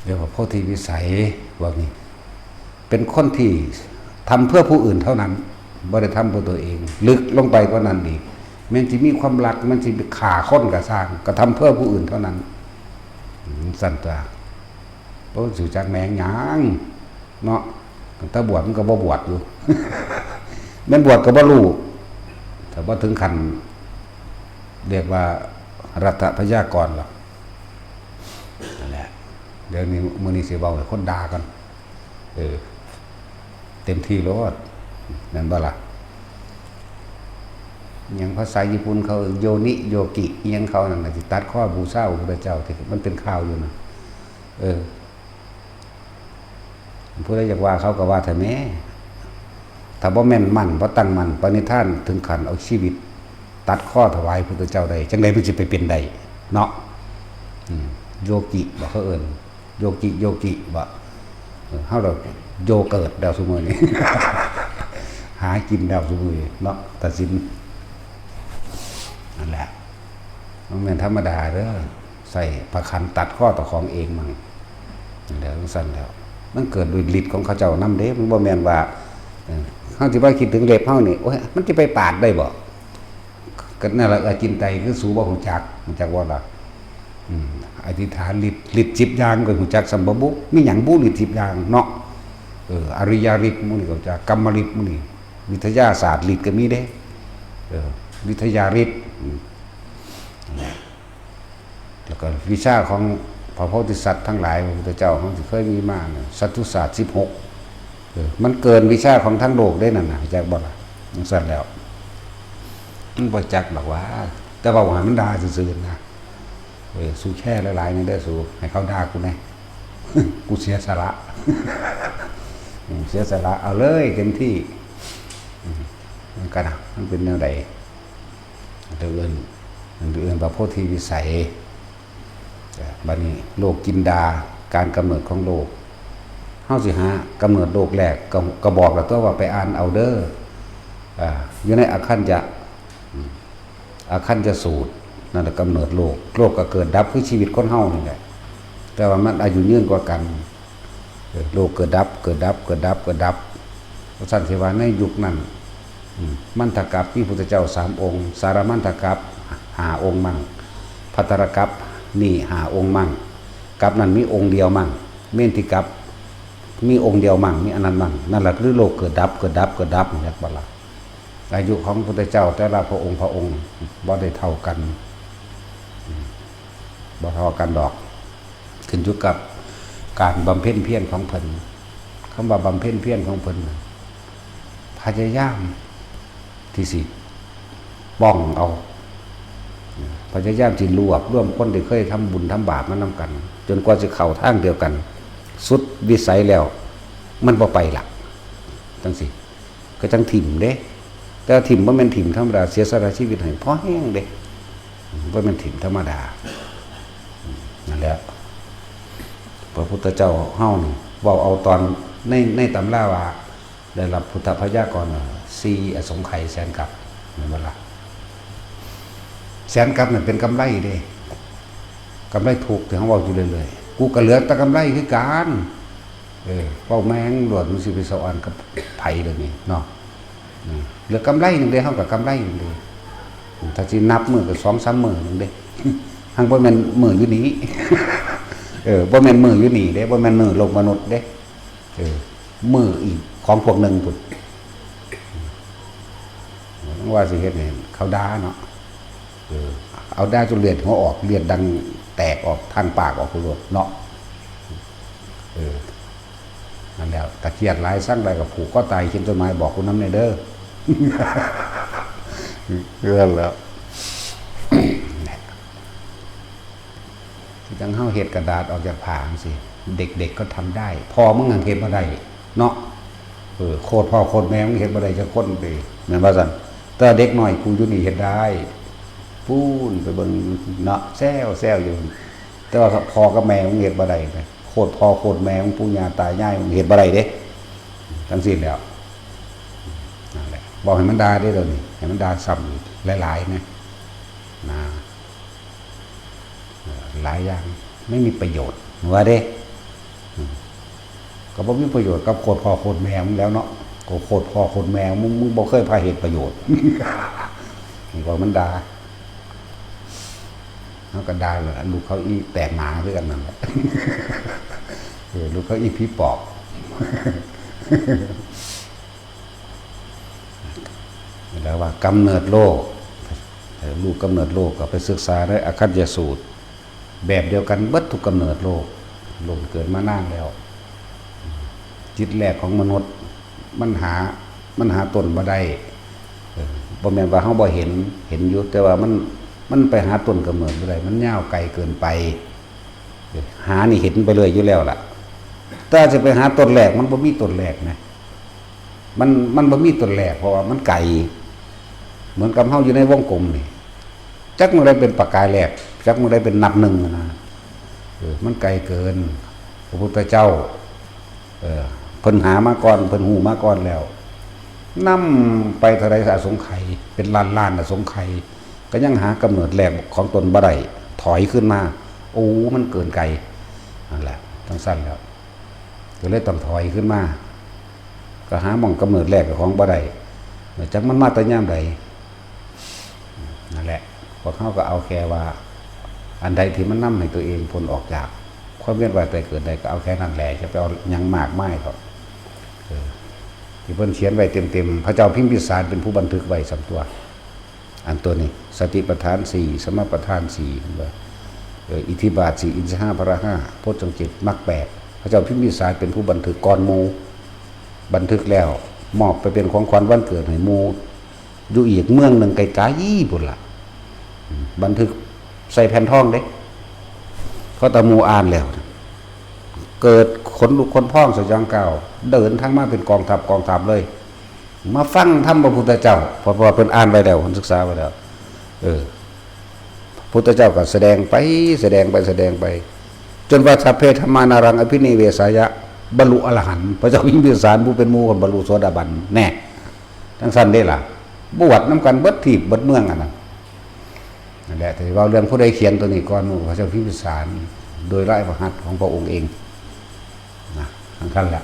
เรียกว่าโพธิวิสัย ว่างี้ เป็นคนที่ทำเพื่อผู้อื่นเท่านั้น บ่ได้ทำเพื่อตัวเอง ลึกลงไปกว่านั้นอีก แม้นสิมีความรัก แม้นสิฆ่าคนก็ซ่าง ก็ทำเพื่อผู้อื่นเท่านั้น อืม ซั่นตั๊ว โอ้ สิจักแม่นหยังเนาะ ตั้งแต่บวชมันก็บ่บวชอยู่ แม่นบวชก็บ่รู้ แต่ว่าถึงขั้น เรียกว่ารัฐพยากรหรอก นั่นแหละ เดี๋ยวนี้ มื้อนี้สิเว้าให้คนด่ากัน เออ เต็มที่โลด แม่นบ่ล่ะ หยังภาษาญี่ปุ่นเขาโยนิโยกิ อิหยังเขานั่นน่ะ สิตัดคอบูชาพระพุทธเจ้า ที่มันเป็นข่าวอยู่น่ะ เออ ผู้ใดอยากว่าเขาก็ว่าเถอะแหม ถ้าบ่แม่นมั่น บ่ตั้งมั่น ปณิธานถึงขั้นเอาชีวิตตัดคอถวายพุทธเจ้าได้ จั่งใดมันสิไปเป็นได้เนาะ อืม โยกิบ่ เขาเอิ้น โยกิ โยกิบ่ เออ เฮาดอกโยเกิร์ตแล้วซุมื้อนี้ หากินแล้วซุมื้อนี้เนาะ ตัดสิน นั่นแหละ มันแม่นธรรมดาเด้อ ใส่ผ้าขันตัดคอเจ้าของเองมั่ง นั่นแหละ จั่งซั้นแล้ว มันเกิดด้วยฤทธิ์ของเขาเจ้านำเด้ มันบ่แม่นว่า เออ เฮาสิมาคิดถึงเล็บเฮานี่ โอ้ย มันสิไปปาดได้บ่ ก็นั่นล่ะ อจินไตยคือสูบ่ฮู้จัก ฮู้จักบ่ล่ะ อืม อธิษฐานฤทธิ์ ฤทธิ์สิบอย่างก็ฮู้จักส่ำบ่บุ มีหยังบุฤทธิ์สิบอย่างเนาะ เออ อริยฤทธิ์หมู่นี้ก็ฮู้จัก กรรมฤทธิ์หมู่นี้ วิทยาศาสตร์ฤทธิ์ก็มีเด้ เออ วิทยาฤทธิ์ อืม นั่นแหละ แล้วก็วิชาของพระโพธิสัตว์ทั้งหลาย พระพุทธเจ้าของที่เคยมีมาเนี่ย สัตตุศาสตร์สิบหก เออ มันเกินวิชาของทั้งโลกได้นั่นน่ะ จักบ่ล่ะ จั่งซั้นแล้ว มันบ่จักดอกว่า แต่ว่าให้มันด่าซื่อๆนะ เออ สู้แค่หลายๆนี่เด้อ สู้ ให้เขาด่ากูแน่ กูเสียสละ อืม เสียสละ เอาเลยเต็มที่ อืม มันก็นะ มันเป็นแนวใด เรื่องอื่น เรื่องอื่นพระโพธิวิสัย บัดนี้โลกกินดา การกำเนิดของโลก เฮาสิหากำเนิดโลกแรก ก็ ก็บอกแล้วตัวว่าไปอ่านเอาเด้อ อ่า อยู่ในอาคัญจะ อืม อาคัญจะสูตร นั่นแหละกำเนิดโลก โลกก็เกิดดับคือชีวิตคนเฮานี่แหละ แต่ว่ามันอายุยืนกว่ากัน เออ โลกเกิดดับ เกิดดับ เกิดดับ เกิดดับ เพราะฉะนั้นสิว่าในยุคนั้น อืม มัณฑกัปปะมีพุทธเจ้าสามองค์ สารมัณฑกัปปะห้าองค์มั่ง ภัททรกัปปะนี่ห้าองค์มั่ง กัปปะนั้นมีองค์เดียวมั่ง เมธิกัปปะมีองค์เดียวมั่ง มีอันนั้นมั่ง นั่นแหละคือโลกเกิดดับ เกิดดับ เกิดดับ จักบ่ล่ะ อายุของพุทธเจ้าแต่ละพระองค์ พระองค์บ่ได้เท่ากัน อืม บ่เท่ากันดอก ขึ้นอยู่กับการบำเพ็ญเพียรของเพิ่น คำว่าบำเพ็ญเพียรของเพิ่นน่ะ พยายามที่สิป้องเอา พยายามที่รวบรวมคนที่เคยทำบุญทำบาปมานำกัน จนกว่าสิเข้าทางเดียวกัน สุดวิสัยแล้ว มันบ่ไปละ จั่งซี้ ก็จั่งถิ่มเด้ แต่ว่าถิ่มบ่แม่นถิ่มธรรมดา เสียสละชีวิตให้พอแฮงเด้ บ่แม่นถิ่มธรรมดา นั่นแหละ พระพุทธเจ้าเฮานี่ เว้าเอาตอนใน ในตำราว่า ได้รับพุทธพยากรณ์ว่า สี่อสงไขยแสนกัป แม่นบ่ล่ะ แสนกัปนั่นเป็นกำไรเด้ กำไรทุกข์ที่เฮาเว้าอยู่เรื่อยๆ กูก็เหลือแต่กำไรคือกัน เออ เว้าแม่งโลด มันสิไปสะออนกับไผเดี๋ยวนี้เนาะ อืม เหลือกำไรหนึ่งเด้ เฮาก็กำไรหนึ่งเด้ อืม ถ้าสินับมื้อก็สองสามมื้อหนึ่งเด้ หั้งบ่แม่นมื้ออยู่นี่ เออ บ่แม่นมื้ออยู่นี่เด้ บ่แม่นมื้อโลกมนุษย์เด้ เออ มื้ออีกของพวกหนึ่งพุ้น ว่าสิเฮ็ดให้เขาด่าเนาะ เออ เอาด่าจนเลือดหัวออก เลือดดังแตกออกทางปากออกโลดเนาะ เออ นั่นแหละ ถ้าเครียดหลาย ซังหลายก็ผูกคอตาย เขียนจดหมายบอกกูนำแหน่เด้อ นั่นแหละ คือจั่งเฮาเฮ็ดกระดาษออกจากผ้าจั่งซี้ เด็กๆก็ทำได้ พ่อมึงยังเฮ็ดบ่ได้เนาะ เออ โคตรพ่อโคตรแม่มึงเฮ็ดบ่ได้จักคนติ แม่นบ่ซั่น แต่เด็กน้อยกูอยู่นี่เฮ็ดได้ ปู้นไปเบิ่งเนาะ แซวๆอยู่ แต่ว่าพ่อกับแม่มึงเฮ็ดบ่ได้นะ โคตรพ่อโคตรแม่มึง ปู่ย่าตายายมึงเฮ็ดบ่ได้เด้ จั่งซี้แหล้ว นั่นแหละ บอกให้มันด่าเด้อเดี๋ยวนี้ ให้มันด่าซ้ำอีกหลายๆนะ นะ เอ่อ หลายอย่างไม่มีประโยชน์ ว่าเด้ อืม ก็บ่มีประโยชน์กับโคตรพ่อโคตรแม่มึงแล้วเนาะ ก็โคตรพ่อโคตรแม่มึง มึงบ่เคยพาเฮ็ดประโยชน์ นี่ว่ามันด่า เฮาก็ด่าแหละ ลูกเขาอีแตกหมาคือกันนั่นแหละ เออ ลูกเขาอีผีปอบ แล้วว่ากำเนิดโลก เออ ลูกกำเนิดโลกก็ไปศึกษาในอคัญญสูตร แบบเดียวกันเบิดทุกกำเนิดโลก โลกเกิดมานานแล้ว จิตแรกของมนุษย์ มันหา มันหาต้นบ่ได้ เออ บ่แม่นว่าเฮาบ่เห็น เห็นอยู่ แต่ว่ามัน มันไปหาต้นกำเนิดบ่ได้ มันยาวไกลเกินไป เออ หานี่เห็นไปเลยอยู่แล้วล่ะ แต่จะไปหาต้นแรก มันบ่มีต้นแรกนะ มัน มันบ่มีต้นแรก เพราะว่ามันไกล เหมือนกับเฮาอยู่ในวงกลมนี่ จักมื้อใดเป็นประกายแรก จักมื้อใดเป็นนับหนึ่งนะ เออ มันไกลเกิน พระพุทธเจ้า เออ เพิ่นหามาก่อน เพิ่นฮู้มาก่อนแล้ว นำไปเท่าใดอสงไขย เป็นล้านๆอสงไขย ก็ยังหากำเนิดแรกของตนบ่ได้ ถอยขึ้นมา โอ้ มันเกินไกล นั่นแหละ จั่งซั้นแล้ว ก็เลยต้องถอยขึ้นมา ก็หาหม่องกำเนิดแรกของบ่ได้ จักมันมาแต่ยามใด นั่นแหละ พวกเฮาก็เอาแค่ว่า อันใดที่มันนำให้ตัวเองพ้นออกจากความเวียนว่ายตายเกิดได้ ก็เอาแค่นั้นแหละ จะไปเอาหยังมากมายเถาะ เออ ที่เพิ่นเขียนไว้เต็มๆ พระเจ้าพิมพิสารเป็นผู้บันทึกไว้ส่ำตัว อันตัวนี้ สติปัฏฐานสี่ สมปัฏฐานสี่ เห็นบ่ เออ อิทธิบาทสี่ อินทรีย์ห้า พละห้า โพชฌงค์เจ็ด มรรคแปด พระเจ้าพิมพิสารเป็นผู้บันทึกก่อนหมู่ บันทึกแล้ว มอบไปเป็นของขวัญวันเกิดให้หมู่ อยู่อีกเมืองหนึ่งไกลๆพุ้นล่ะ บันทึกใส่แผ่นทองเด้ พอตาหมู่อ่านแล้ว เกิดขนลุกขนพองสยองกล้าว เดินทางมาเป็นกองทัพกองทัพเลย มาฟังธรรมพระพุทธเจ้า เพราะว่าเพิ่นอ่านไว้แล้ว เพิ่นศึกษาไว้แล้ว เออ พุทธเจ้าก็แสดงไป แสดงไป แสดงไป จนว่า สัพเพธัมมานารังอภินิเวสายะ บรรลุอรหันต์ พระเจ้าพิมพิสารผู้เป็นหมู่คนบรรลุโสดาบัน แน่ จั่งซั้นเด้ล่ะ บวชนำกันเบิดทีปเบิดเมืองอันนั้น นั่นแหละ ที่เว้าเรื่องผู้ใดเขียนตัวนี้ก่อนหมู่ พระเจ้าพิมพิสาร โดยลายพระหัตถ์ของพระองค์เอง นะ จั่งซั้นแหละ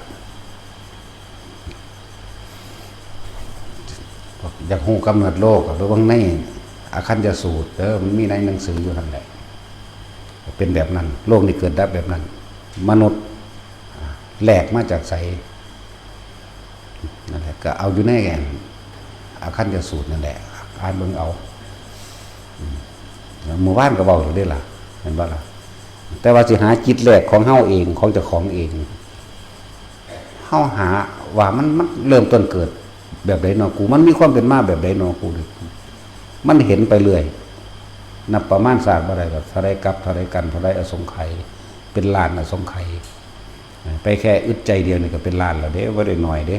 อยากฮู้กำเนิดโลกก็ไปเบิ่งในอคัญญสูตรเด้อ มันมีในหนังสืออยู่หั่นแหละ เป็นแบบนั้น โลกนี้เกิดดับแบบนั้น มนุษย์ อ่า แหลกมาจากไส นั่นแหละ ก็เอาอยู่ในอันอคัญญสูตรนั่นแหละ อ่านเบิ่งเอา อืม เมื่อวานก็เว้าอยู่เด้ล่ะ เห็นบ่ล่ะ แต่ว่าสิหาจิตแรกของเฮาเอง ของเจ้าของเอง เฮาหาว่ามัน มันเริ่มต้นเกิดแบบใดเนาะกู มันมีความเป็นมาแบบใดเนาะกู มันเห็นไปเรื่อย นับประมาณศาสตร์บ่ได้ดอก เท่าใดกัป เท่าใดกัณฑ์ เท่าใดอสงไขย เป็นล้านอสงไขย ไปแค่อึดใจเดียวนี่ก็เป็นล้านแล้วเด้ บ่ได้น้อยเด้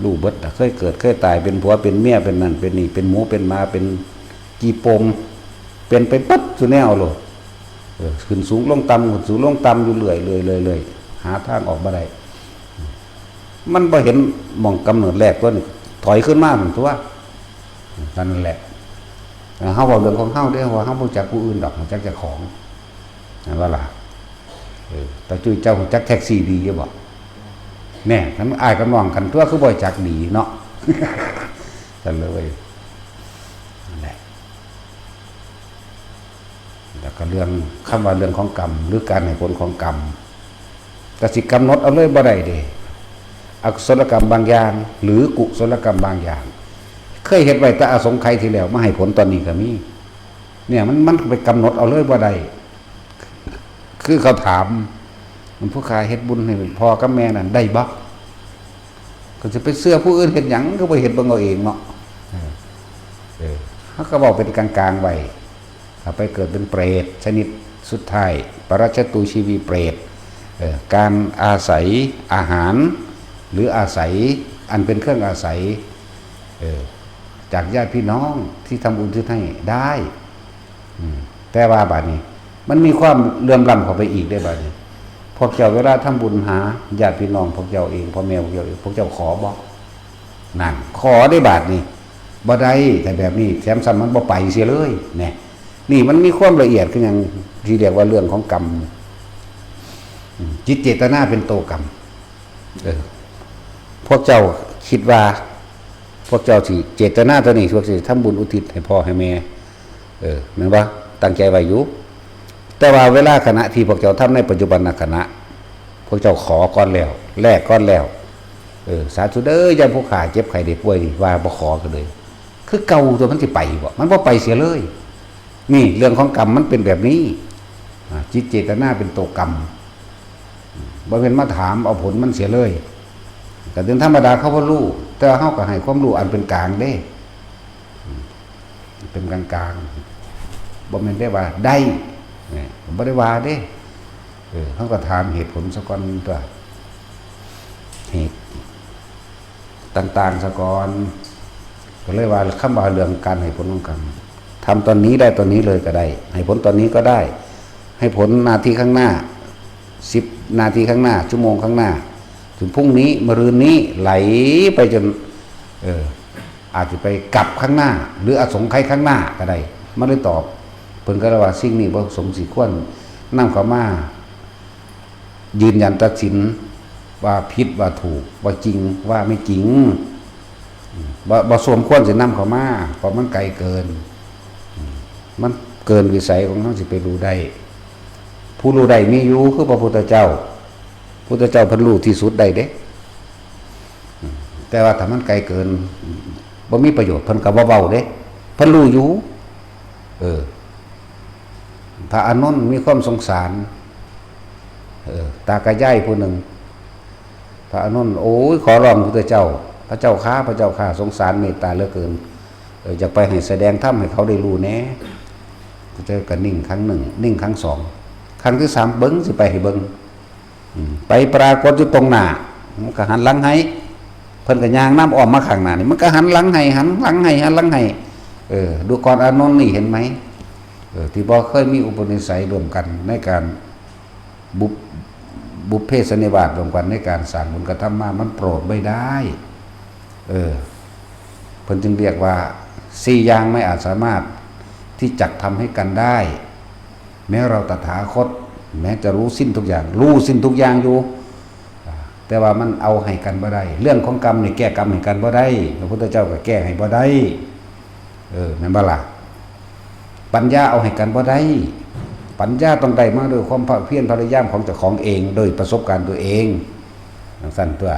รู้เบิดน่ะ เคยเกิด เคยตาย เป็นผัว เป็นเมีย เป็นนั่น เป็นนี่ เป็นหมู เป็นหมา เป็นขี้โปม เป็นไปเบิดซุแนวโลด เออ ขึ้นสูงลงต่ำ ขึ้นสูงลงต่ำอยู่เรื่อย เรื่อย เรื่อย เรื่อย หาทางออกบ่ได้ มันบ่เห็นหม่องกำเนิดแรกตัวนี้ ถอยขึ้นมาหั่นตัว นั่นแหละ เฮาเว้าเรื่องของเฮาเด้ ว่าเฮาบ่รู้จักผู้อื่นดอก รู้จักเจ้าของ นั่นว่าล่ะ เออ ตาจุ้ยเจ้ารู้จักแท็กซี่ดีอยู่บ่ แน่ คันอ้ายกับน้องกันตัวคือบ่จักดีเนาะ กันเลย นั่นแหละ แล้วก็เรื่องคำว่าเรื่องของกรรม หรือการให้ผลของกรรม ก็สิกำหนดเอาเลยบ่ได้เด้ อกุศลกรรมบางอย่าง หรือกุศลกรรมบางอย่าง เคยเฮ็ดไว้แต่อสงไขยที่แล้ว มาให้ผลตอนนี้ก็มี เนี่ย มัน มันไปกำหนดเอาเลยบ่ได้ คือเขาถาม มันผู้ข้าเฮ็ดบุญให้พ่อกับแม่นั่นได้บ่ ก็สิไปเชื่อผู้อื่นเฮ็ดหยัง ก็บ่เฮ็ดเบิ่งเอาเองเนาะ เออ เออ เขาก็บอกเป็นกลางๆไว้ ถ้าไปเกิดเป็นเปรตชนิดสุดท้าย ปรัจจตูชีวีเปรต เออ การอาศัยอาหาร หรืออาศัยอันเป็นเครื่องอาศัย เออ จากญาติพี่น้องที่ทำบุญอุทิศให้ได้ อืม แต่ว่าบาดนี้ มันมีความเหลื่อมล้ำเข้าไปอีกได้บาดนี้ พวกเจ้าเวลาทำบุญหาญาติพี่น้องพวกเจ้าเอง พ่อแม่พวกเจ้าเอง พวกเจ้าขอบ่ นั่น ขอได้บาดนี้ บ่ได้ แต่แบบนี้ แถมซ้ำมันบ่ไปเสียเลย แน่ นี่มันมีความละเอียดคือหยังที่เรียกว่าเรื่องของกรรม อืม จิตเจตนาเป็นตัวกรรม เออ พวกเจ้าคิดว่า พวกเจ้าสิเจตนาตัวนี้ พวกสิทำบุญอุทิศให้พ่อให้แม่ เออ แม่นบ่ ตั้งใจไว้อยู่ แต่ว่าเวลาขณะที่พวกเจ้าทำในปัจจุบันขณะ พวกเจ้าขอก่อนแล้ว แลกก่อนแล้ว เออ สาธุเด้อ ยามผู้ข้าเจ็บไข้ได้ป่วยนี่ ว่าบ่ขอก็เลย คือเก่าตัว มันสิไปบ่ มันบ่ไปเสียเลย นี่เรื่องของกรรมมันเป็นแบบนี้ อ่า จิตเจตนาเป็นตัวกรรม บ่แม่นมาถามเอาผลมันเสียเลย ก็เรื่องธรรมดาเขาบ่รู้ แต่ว่าเฮาก็ให้ความรู้อันเป็นกลางเด้ เป็นกลางๆ บ่แม่นได้ว่าได้ เนี่ย บ่ได้ว่าเด้ เออ เฮาก็ถามเหตุผลซะก่อนตัว เหตุต่างๆซะก่อน ก็เลยว่าคำว่าเรื่องการให้ผลของกรรม ทำตอนนี้ได้ตอนนี้เลยก็ได้ ให้ผลตอนนี้ก็ได้ ให้ผลนาทีข้างหน้า สิบนาทีข้างหน้า ชั่วโมงข้างหน้า ถึงพรุ่งนี้ มะรืนนี้ ไหลไปจน เออ อาจจะไปกลับข้างหน้า หรืออสงไขยข้างหน้าก็ได้ มันเลยตอบ เพิ่นก็เลยว่าสิ่งนี้บ่สมสิควรนำเข้ามายืนยันตัดสินว่าผิดว่าถูก ว่าจริงว่าไม่จริง บ่ บ่สมควรสินำเข้ามา เพราะมันไกลเกิน มันเกินวิสัยของเฮาสิไปรู้ได้ ผู้รู้ได้มีอยู่คือพระพุทธเจ้า พุทธเจ้าเพิ่นรู้ที่สุดได้เด้ แต่ว่าถ้ามันไกลเกิน บ่มีประโยชน์ เพิ่นก็บ่เว้าเด้ เพิ่นรู้อยู่ เออ พระอานนท์มีความสงสาร เออ ตากับยายผู้หนึ่ง พระอานนท์ โอ้ย ขอร้องพุทธเจ้า พระเจ้าข้า พระเจ้าข้า สงสารเมตตาเหลือเกิน เออ อยากไปให้แสดงธรรมให้เขาได้รู้แหน่ พุทธเจ้าก็นิ่งครั้งหนึ่ง นิ่งครั้งสอง ครั้งที่สาม เบิ่งสิไปให้เบิ่ง อืม ไปปรากฏอยู่ตรงหน้า มันก็หันหลังให้ เพิ่นก็ย่างนำอ้อมมาข้างหน้านี่ มันก็หันหลังให้ หันหลังให้ หันหลังให้ เออ ดูก่อนอานนท์นี่ เห็นไหม เออ ที่บ่เคยมีอุปนิสัยร่วมกันในการบุพ บุพเพสันนิวาสร่วมกันในการสร้างบุญกระทำมา มันโปรดไม่ได้ เออ เพิ่นจึงเรียกว่า สี่อย่างไม่อาจสามารถที่จะทำให้กันได้ แม้เราตถาคต แม้จะรู้สิ้นทุกอย่าง รู้สิ้นทุกอย่างอยู่ อ่า แต่ว่ามันเอาให้กันบ่ได้ เรื่องของกรรมนี่แก้กรรมให้กันบ่ได้ พระพุทธเจ้าก็แก้ให้บ่ได้ เออ แม่นบ่ล่ะ ปัญญาเอาให้กันบ่ได้ ปัญญาต้องได้มาด้วยความภาคเพียรพยายามของเจ้าของเอง โดยประสบการณ์ตัวเอง จังซั่นตัว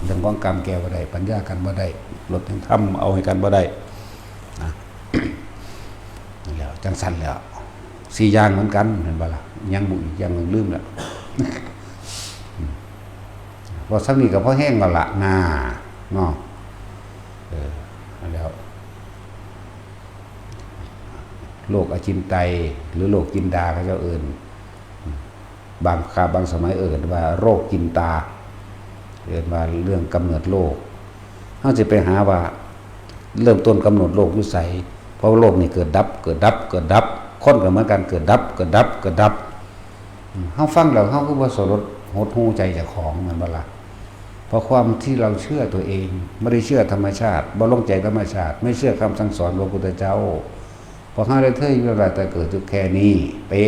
เรื่องของกรรมแก้บ่ได้ ปัญญากันบ่ได้ รสแห่งธรรมเอาให้กันบ่ได้ นะ นั่นแหล้ว จังซั่นแหล้ว สี่อย่างเหมือนกัน แม่นบ่ล่ะ ยังบ่อีกอย่างหนึ่งลืมแล้ว อืม พอส่ำนี้ก็พอแฮงแล้วล่ะ นา เนาะ เออ นั่นแหล้ว โรคอจินไตย หรือโรคจินดาเขาเจ้าเอิ้น บางคาบางสมัยเอิ้นว่าโรคจินตา เอิ้นว่าเรื่องกำเนิดโรค เฮาสิไปหาว่าเริ่มต้นกำเนิดโรคอยู่ไส เพราะว่าโรคนี่เกิดดับ เกิดดับ เกิดดับ คนก็เหมือนกัน เกิดดับ เกิดดับ เกิดดับ อืม เฮาฟังแล้วเฮาก็บ่สลดหดหู่ใจเจ้าของ แม่นบ่ล่ะ เพราะความที่เราเชื่อตัวเอง ไม่ได้เชื่อธรรมชาติ บ่ลงใจธรรมชาติ ไม่เชื่อคำสั่งสอนพระพุทธเจ้า พอเฮาได้เทยอยู่แล้วแต่เกิดอยู่แค่นี้ เป็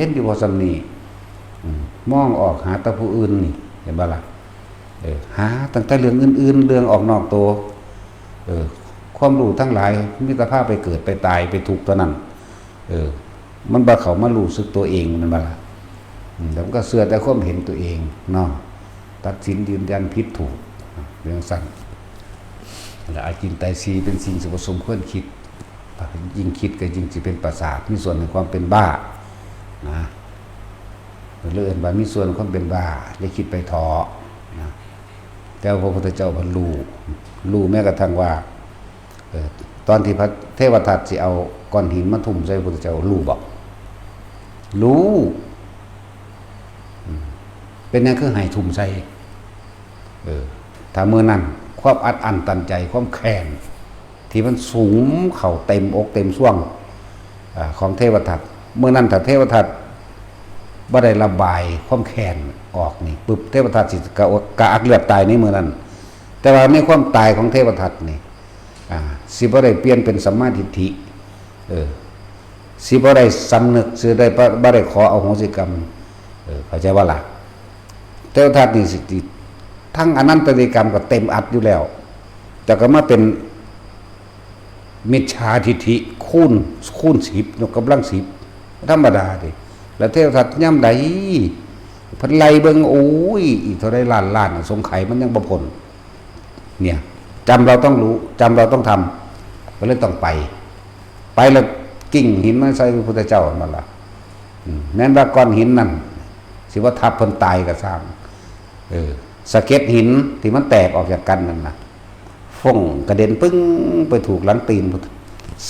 นอยู่พอส่ำนี้ อืม มองออกหาแต่ผู้อื่นนี่ เห็นบ่ล่ะ เออ หาตั้งแต่เรื่องอื่นๆ เรื่องออกนอกตัว เออ ความรู้ทั้งหลายมีแต่พาไปเกิดไปตายไปทุกข์เท่านั้น เออ มันบ่เข้ามารู้สึกตัวเอง มันบ่ล่ะ อืม แล้วมันก็เชื่อแต่ความเห็นตัวเองเนาะ ตัดสินยืนยันผิดถูก เรื่องสั้น และอาจินไตยสี่เป็นสิ่งที่บ่สมควรคิด ยิ่งคิดก็ยิ่งสิเป็นประสาท มีส่วนในความเป็นบ้า นะ เรื่องอื่นว่ามีส่วนความเป็นบ้า อย่าคิดไปเถาะ นะ แต่ว่าพระพุทธเจ้าเพิ่นรู้ รู้แม้กระทั่งว่า เอ่อ ตอนที่พระเทวทัตสิเอาก้อนหินมาทุ่มใส่พระพุทธเจ้า รู้บ่ รู้ อืม เป็นหยังคือให้ทุ่มใส่ เออ ถ้ามื้อนั้นความอัดอั้นตันใจ ความแค้นที่มันสุมเข้าเต็มอกเต็มซวง อ่า ของเทวทัต มื้อนั้นถ้าเทวทัตบ่ได้ระบายความแค้นออกนี่ ปึ๊บ เทวทัตสิกะ กะอักเลือดตายในมื้อนั้น แต่ว่าในความตายของเทวทัตนี่ อ่า สิบ่ได้เปลี่ยนเป็นสัมมาทิฏฐิ เออ สิบ่ได้สำนึก สิได้บ่ บ่ได้ขออโหสิกรรม เออ เข้าใจบ่ล่ะ เทวทัตนี่สิ ทั้งอนันตริยกรรมก็เต็มอัดอยู่แล้ว แต่ก็มาเป็นมิจฉาทิฏฐิคูณ คูณสิบ ยกกำลังสิบ ธรรมดาเด้ แล้วเทวทัตยามใด เพิ่นไล่เบิ่ง โอ้ย อีกเท่าใดล้านล้านสงไขยมันยังบ่พ้น เนี่ย จำเราต้องรู้ จำเราต้องทำ ก็เลยต้องไป ไปแล้วกิ่งหินมาใส่พระพุทธเจ้านั่นล่ะ อืม แม้นว่าก้อนหินนั่น สิว่าทับเพิ่นตายก็ซ่าง เออ สะเก็ดหินที่มันแตกออกจากกันนั่นน่ะ ฟงกระเด็นปึ้งไปถูกหลังตีนพุทธ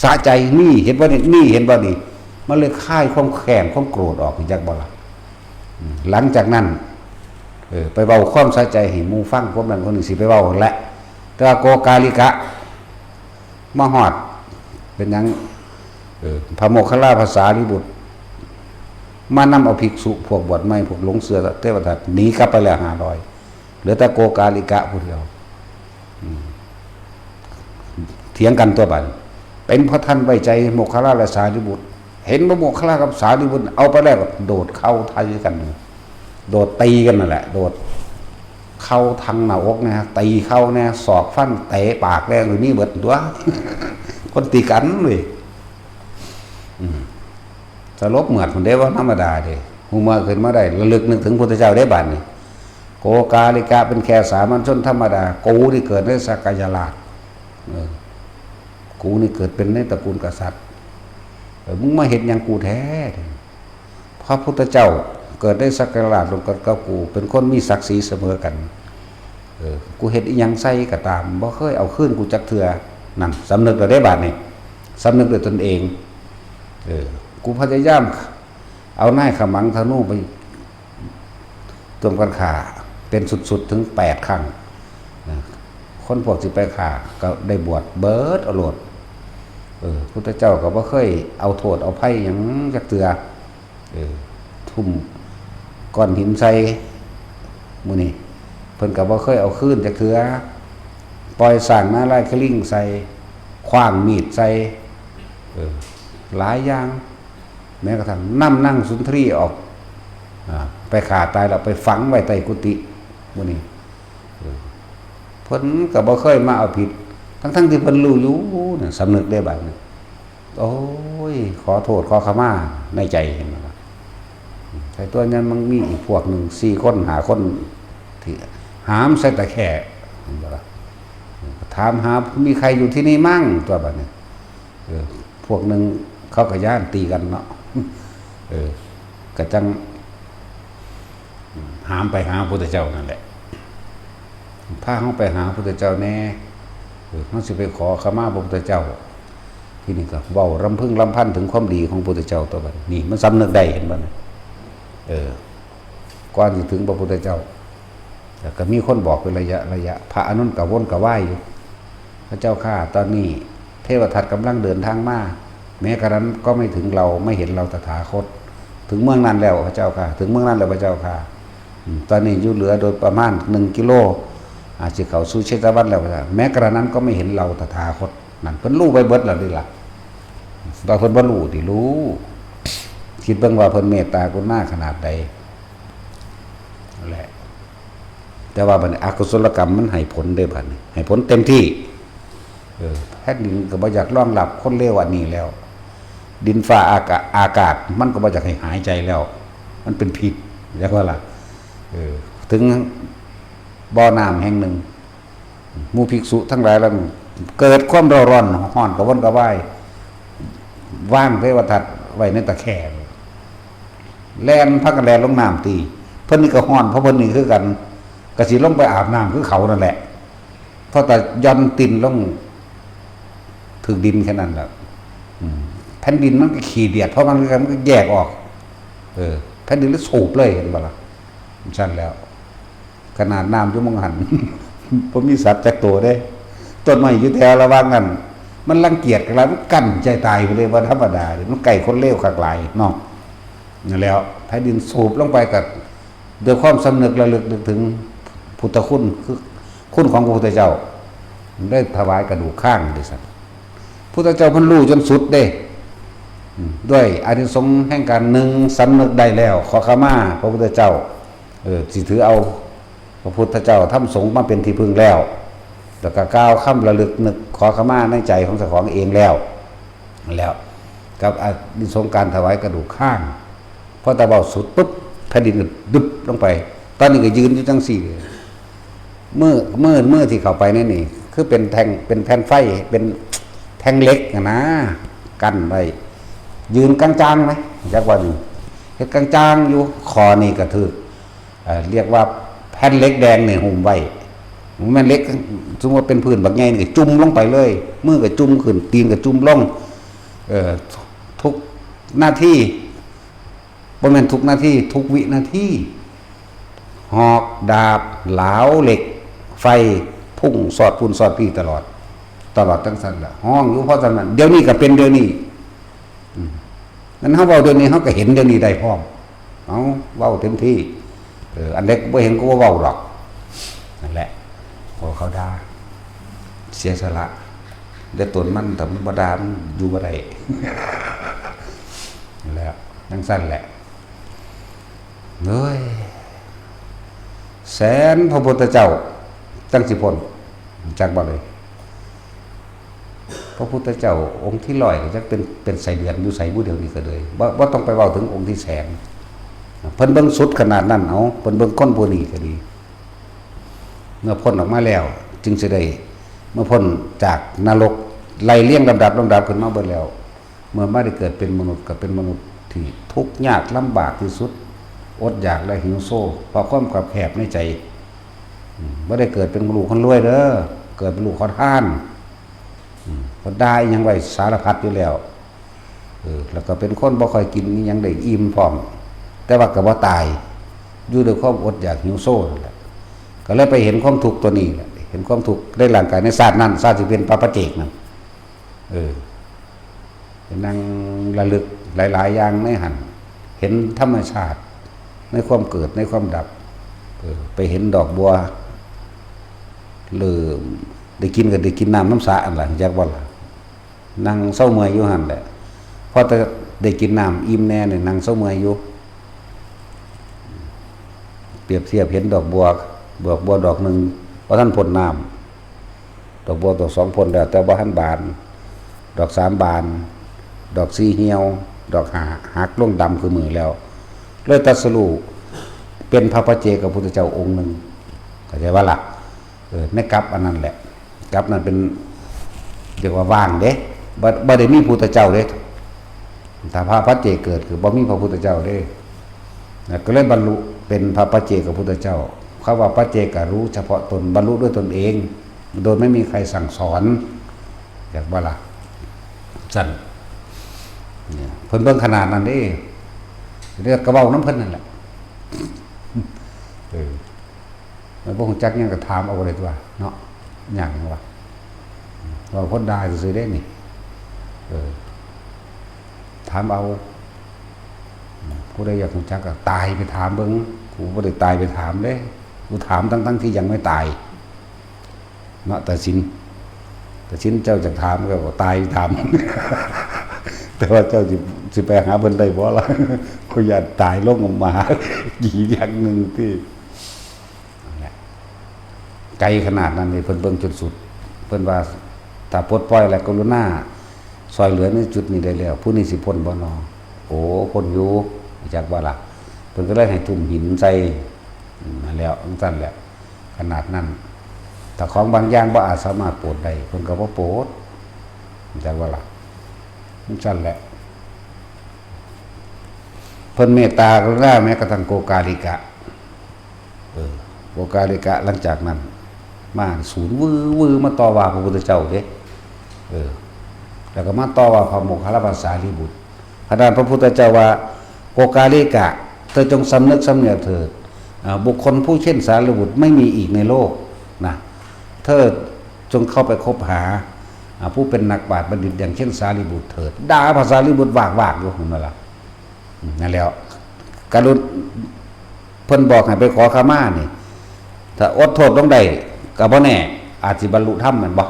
สะใจ นี่เห็นบ่นี่ นี่เห็นบ่นี่ มันเลยคายความแค้นความโกรธออก จักบ่ล่ะ อืม หลังจากนั้น เออ ไปเว้าความสะใจให้หมู่ฟัง ความนั้นคนนี้สิไปเว้าหั่นแหละ แต่ว่าโกกาลิกะ มาฮอด เป็นหยัง เออ พระโมคคัลลาภาษาลิบุตร มานำเอาภิกษุพวกบวชใหม่ พวกหลงเชื่อเทวทัตหนีกลับไปแล้วห้าร้อย เหลือแต่โกกาลิกะผู้เดียว อืม เถียงกันตัวบัด เป็นเพราะท่านไว้ใจโมคคัลลาและสารีบุตร เห็นว่าโมคคัลลากับสารีบุตรเอาไปแล้วก็โดดเข้าไทยกัน โดดตีกันนั่นแหละ โดดเข้าทางหน้าอกนะ ตีเข้าแน่ ศอกฟันเตะปากแรงอยู่นี่เบิดตัว คนตีกันเลย อืม สลบเหมือดคนเดียวว่าธรรมดาเด้ ฮู้เมื่อขึ้นมาได้ ระลึกนึกถึงพุทธเจ้าได้บัดนี้ โกกาลิกะเป็นแค่สามัญชนธรรมดา กูนี่เกิดในสักยราช เออ กูนี่เกิดเป็นในตระกูลกษัตริย์ เออ มึงมาเฮ็ดหยังกูแท้ พระพุทธเจ้าเกิดในสักยราชร่วมกันกับกู เป็นคนมีศักดิ์ศรีเสมอกัน เออ กูเฮ็ดอิหยังใส่ก็ตาม บ่เคยเอาคืนกูจักเทื่อ นั่น สำนึกแล้วเด้บัดนี้ สำนึกด้วยตนเอง เออ กูพยายามเอานายขมังธนูไปร่วมกันฆ่า เป็นสุดๆ ถึงแปดครั้ง นะ คนพวกสิไปฆ่าก็ได้บวชเบิดเอาโลด เออ พุทธเจ้าก็บ่เคยเอาโทษเอาภัยหยังจักเทื่อ เออ ทุ่มก้อนหินใส่ หมู่นี้ เพิ่นก็บ่เคยเอาคืนจักเทื่อ ปล่อยช้างนารายณ์คลิงใส่ ขว้างมีดใส่ เออ หลายอย่าง แม้กระทั่งนำนางสุนทรีออก อ่า ไปฆ่าตายแล้วไปฝังไว้ใต้กุฏิ หมู่นี้ เออ เพิ่นก็บ่เคยมาเอาผิด ทั้งๆที่เพิ่นรู้อยู่นะ สำนึกได้บัดนี้ โอ้ย ขอโทษขอขมาในใจ เห็นบ่ล่ะ แต่ตัวนั้นมันมีอีกพวกหนึ่ง สี่คน ห้าคน ที่หามใส่ตะแคร่ เห็นบ่ล่ะ ถามหา มีใครอยู่ที่นี่มั่ง ตัวบัดนี้ เออ พวกหนึ่งเขาก็ย้านตีกันเนาะ เออ ก็จั่ง หามไปหาพระพุทธเจ้านั่นแหละ พาเฮาไปหาพระพุทธเจ้าแน่ เออ เฮาสิไปขอขมาพระพุทธเจ้า ทีนี้ก็เว้ารำพึงรำพันถึงความดีของพระพุทธเจ้าตัวบัดนี้ นี่มันสำนึกได้ เห็นบ่นะ เออ ก่อนสิถึงพระพุทธเจ้า แล้วก็มีคนบอกเป็นระยะระยะ พระอานนท์ก็วนกระวายอยู่ พระเจ้าข้า ตอนนี้เทวทัตกำลังเดินทางมา แม้กระนั้นก็ไม่ถึงเรา ไม่เห็นเราตถาคต ถึงเมืองนั้นแล้วพระเจ้าข้า ถึงเมืองนั้นแล้วพระเจ้าข้า อืม ตอนนี้อยู่เหลือโดยประมาณหนึ่งกิโล อาจจะเข้าสู่เชตวันแล้วพระเจ้า แม้กระนั้นก็ไม่เห็นเราตถาคต นั่นเพิ่นรู้ไปเบิดแล้วนี่ล่ะ ว่าเพิ่นบ่รู้ติ รู้ คิดเบิ่งว่าเพิ่นเมตตากรุณาขนาดใด นั่นแหละ แต่ว่าบัดนี้อกุศลกรรมมันให้ผลเด้บัดนี้ ให้ผลเต็มที่ เออ แผ่นดินก็บ่อยากรองรับคนเลวอันนี้แล้ว ดินฟ้าอากา อากาศมันก็บ่อยากให้หายใจแล้ว มันเป็นพิษ เรียกว่าล่ะ เออ ถึงบ่อน้ำแห่งหนึ่ง หมู่ภิกษุทั้งหลายแล้ว เกิดความเร่าร้อน ฮ้อนกระวนกระวาย วางเทวทัตไว้ในตะแคร่ แล่นพากันแล่นลงน้ำตี เพิ่นนี่ก็ฮ้อน เพราะเพิ่นนี่คือกัน ก็สิลงไปอาบน้ำคือเขานั่นแหละ พอแต่ย่อนตีนลง ถืกดินแค่นั้นแหละ อืม แผ่นดินมันก็ขี้เดียด เพราะมันคือกัน มันก็แยกออก เออ แผ่นดินเลยสูบเลย เห็นบ่ล่ะ ซั่นแล้ว ขนาดน้ำอยู่หม่องหั่น บ่มีสัตว์จักตัวเด้ ต้นไม้อยู่แถวระหว่างนั้น มันรังเกียจกันหลาย มันกั้นใจตายไปเลย บ่ธรรมดาเด้ มันใกล้คนเลวคักหลายเนาะ นั่นแหล้ว แผ่นดินสูบลงไปก็ ด้วยความสำนึกระลึกนึกถึงพุทธคุณ คือคุณของพระพุทธเจ้า ได้ถวายกระดูกข้างดิสัน พุทธเจ้าเพิ่นรู้จนสุดเด้ อืม ด้วยอานิสงส์แห่งการ หนึ่ง สำนึกได้แล้ว ขอขมาพระพุทธเจ้า เออ สิถือเอาพระพุทธเจ้าธรรมสงฆ์มาเป็นที่พึ่งแล้ว แล้วก็กล่าวคำระลึกนึกขอขมาในใจของเจ้าของเองแล้ว แล้ว กับอานิสงส์การถวายกระดูกข้าง พอตะเบาสุดปุ๊บ แผ่นดินก็ดึบลงไป ตอนนี้ก็ยืนอยู่จังซี่เลย มือ มือ มือที่เข้าไปในนี่ คือเป็นแท่ง เป็นแผ่นไฟ เป็นแท่งเหล็กนะนะ กั้นไว้ ยืนกลางๆ ไหม จักว่านี่ เฮ็ดกลางๆ อยู่ คอนี่ก็ถืก เอ่อ เรียกว่าแผ่นเหล็กแดงนี่หุ้มไว้ มันเหล็ก สมมติว่าเป็นพื้นบักใหญ่นี่ก็จุ่มลงไปเลย มือก็จุ่มขึ้น ตีนก็จุ่มลง เอ่อ ทุกนาที บ่แม่นทุกนาที ทุกวินาที หอกดาบ หลาวเหล็ก ไฟ พุ่งสอดพุ่นสอดพี่ตลอด ตลอดทั้งสั้นแหละ ฮ้องอยู่เพราะฉะนั้น เดี๋ยวนี้ก็เป็นเดี๋ยวนี้ อืม งั้นเฮาเว้าเดี๋ยวนี้ เฮาก็เห็นเดี๋ยวนี้ได้พร้อม เอา เว้าเต็มที่ เออ อันใดบ่เห็นก็บ่เว้าดอก นั่นแหละ พอเขาด่า เสียสละ แต่ตนมัน ถ้ามันบ่ด่า มันอยู่บ่ได้ นั่นแหละ จั่งซั่นแหละ เฮ้ย แสนพระพุทธเจ้า จั่งสิพ้น จักบ่เลย พระพุทธเจ้าองค์ที่ร้อยก็จักเป็น เป็นไส้เดือนอยู่ไสบุ เดี๋ยวนี้ก็เลย บ่ บ่ต้องไปเว้าถึงองค์ที่แสน เพิ่นเบิ่งสุดขนาดนั้น เอา เพิ่นเบิ่งคนผู้นี้ก็ดี เมื่อพ้นออกมาแล้ว จึงสิได้ เมื่อพ้นจากนรก ไล่เรียงลำดับลำดับขึ้นมาเบิดแล้ว เมื่อมาได้เกิดเป็นมนุษย์ ก็เป็นมนุษย์ที่ทุกข์ยากลำบากที่สุด อดอยากและหิวโซ เพราะความคับแคบในใจ อืม บ่ได้เกิดเป็นลูกคนรวยเด้อ เกิดเป็นลูกขอทาน อืม เพิ่นด่าอิหยังไว้สารพัดอยู่แล้ว เออ แล้วก็เป็นคนบ่ค่อยกินอิหยังได้อิ่มพร้อม แต่ว่าก็บ่ตาย อยู่ด้วยความอดอยากหิวโซนั่นแหละ ก็เลยไปเห็นความทุกข์ตัวนี้แหละ เห็นความทุกข์ในร่างกายในชาตินั้น ชาติที่เป็นพระปัจเจกนั่น เออ ไปนั่งระลึกหลายๆ อย่างในหั่น เห็นธรรมชาติ ในความเกิด ในความดับ เออ ไปเห็นดอกบัว เริ่มได้กินก็ได้กินน้ำน้ำสระอันล่ะ จักบ่ล่ะ นั่งเซาเมื่อยอยู่หั่นแหละ พอแต่ได้กินน้ำอิ่มแน่เนี่ยนั่งเซาเมื่อยอยู่ เปรียบเทียบเห็นดอกบัว ดอกบัวดอกหนึ่ง บ่ทันพ่นน้ำ ดอกบัวดอกสองพ่นแล้ว แต่บ่ทันบาน ดอกสามบาน ดอกสี่เหี่ยว ดอกห้าหักลงดำคือมือแล้ว เลยตรัสรู้เป็นพระปัจเจกพุทธเจ้าองค์หนึ่ง เข้าใจบ่ล่ะ เออ ในกัปอันนั้นแหละ กัปนั้นเป็น เรียกว่าว่างเด้ บ่ บ่ได้มีพุทธเจ้าเด้ ถ้าพระปัจเจกเกิดคือบ่มีพระพุทธเจ้าเด้ นะ ก็เลยบรรลุเป็นพระปัจเจกพุทธเจ้า คำว่าปัจเจกรู้เฉพาะตน บรรลุด้วยตนเอง โดยไม่มีใครสั่งสอน จักบ่ล่ะ ซั่น เนี่ย เพิ่นเบิ่งขนาดนั้นเด้ เรียกกระเว้านำเพิ่นนั่นแหละ เออ มันบ่ฮู้จักหยังก็ถามเอาเลยตัวเนาะ ยากหยังวะ เว้าคนด่าซื่อๆเด้นี่ เออ ถามเอา ผู้ใดอยากฮู้จักก็ตายไปถามเบิ่ง กูบ่ได้ตายไปถามเด้ กูถามทั้งๆที่ยังไม่ตาย เนาะ ตาสิน ตาสินเจ้าจะถามก็ตายถาม แต่ว่าเจ้าสิ สิไปหาเพิ่นได้บ่ล่ะ กูย่านตายลงมาหา อีกอย่างหนึ่งที่ นั่นแหละ ไกลขนาดนั้นนี่เพิ่นเบิ่งจนสุด เพิ่นว่าถ้าปลดปล่อยและกรุณาซอยเหลือในจุดนี้ได้แล้ว ผู้นี้สิพ้นบ่นอ โอ้ พ้นอยู่ จักว่าล่ะ เพิ่นก็เลยให้ทุ่มหินใส่ อืม นั่นแหล้วจั่งซั่นแหละ ขนาดนั้น ถ้าของบางอย่างบ่อาจสามารถโปรดได้ เพิ่นก็บ่โปรด จักว่าล่ะ จั่งซั่นแหละ เพิ่นเมตตากรุณาแม้กระทั่งโกกาลิกะ เออ โกกาลิกะ หลังจากนั้น มาสูนวื้อวื้อมาต่อว่าพระพุทธเจ้าเด้ เออ แล้วก็มาต่อว่าพระโมคคัลลานะสารีบุตร ขนาดพระพุทธเจ้าว่า โกกาลิกะ เธอจงสำนึกสำเนียกเถิด อ่า บุคคลผู้เช่นสารีบุตรไม่มีอีกในโลกนะ เธอจงเข้าไปคบหา อ่า ผู้เป็นนักปราชญ์บัณฑิตอย่างเช่นสารีบุตรเถิด ด่าพระสารีบุตรวากๆ อยู่ เห็นบ่ล่ะ อืม นั่นแหล้ว กรุณ- เพิ่นบอกให้ไปขอขมานี่ ถ้าอดโทษลงได้ ก็บ่แน่ อาจสิบรรลุธรรมแม่นบ่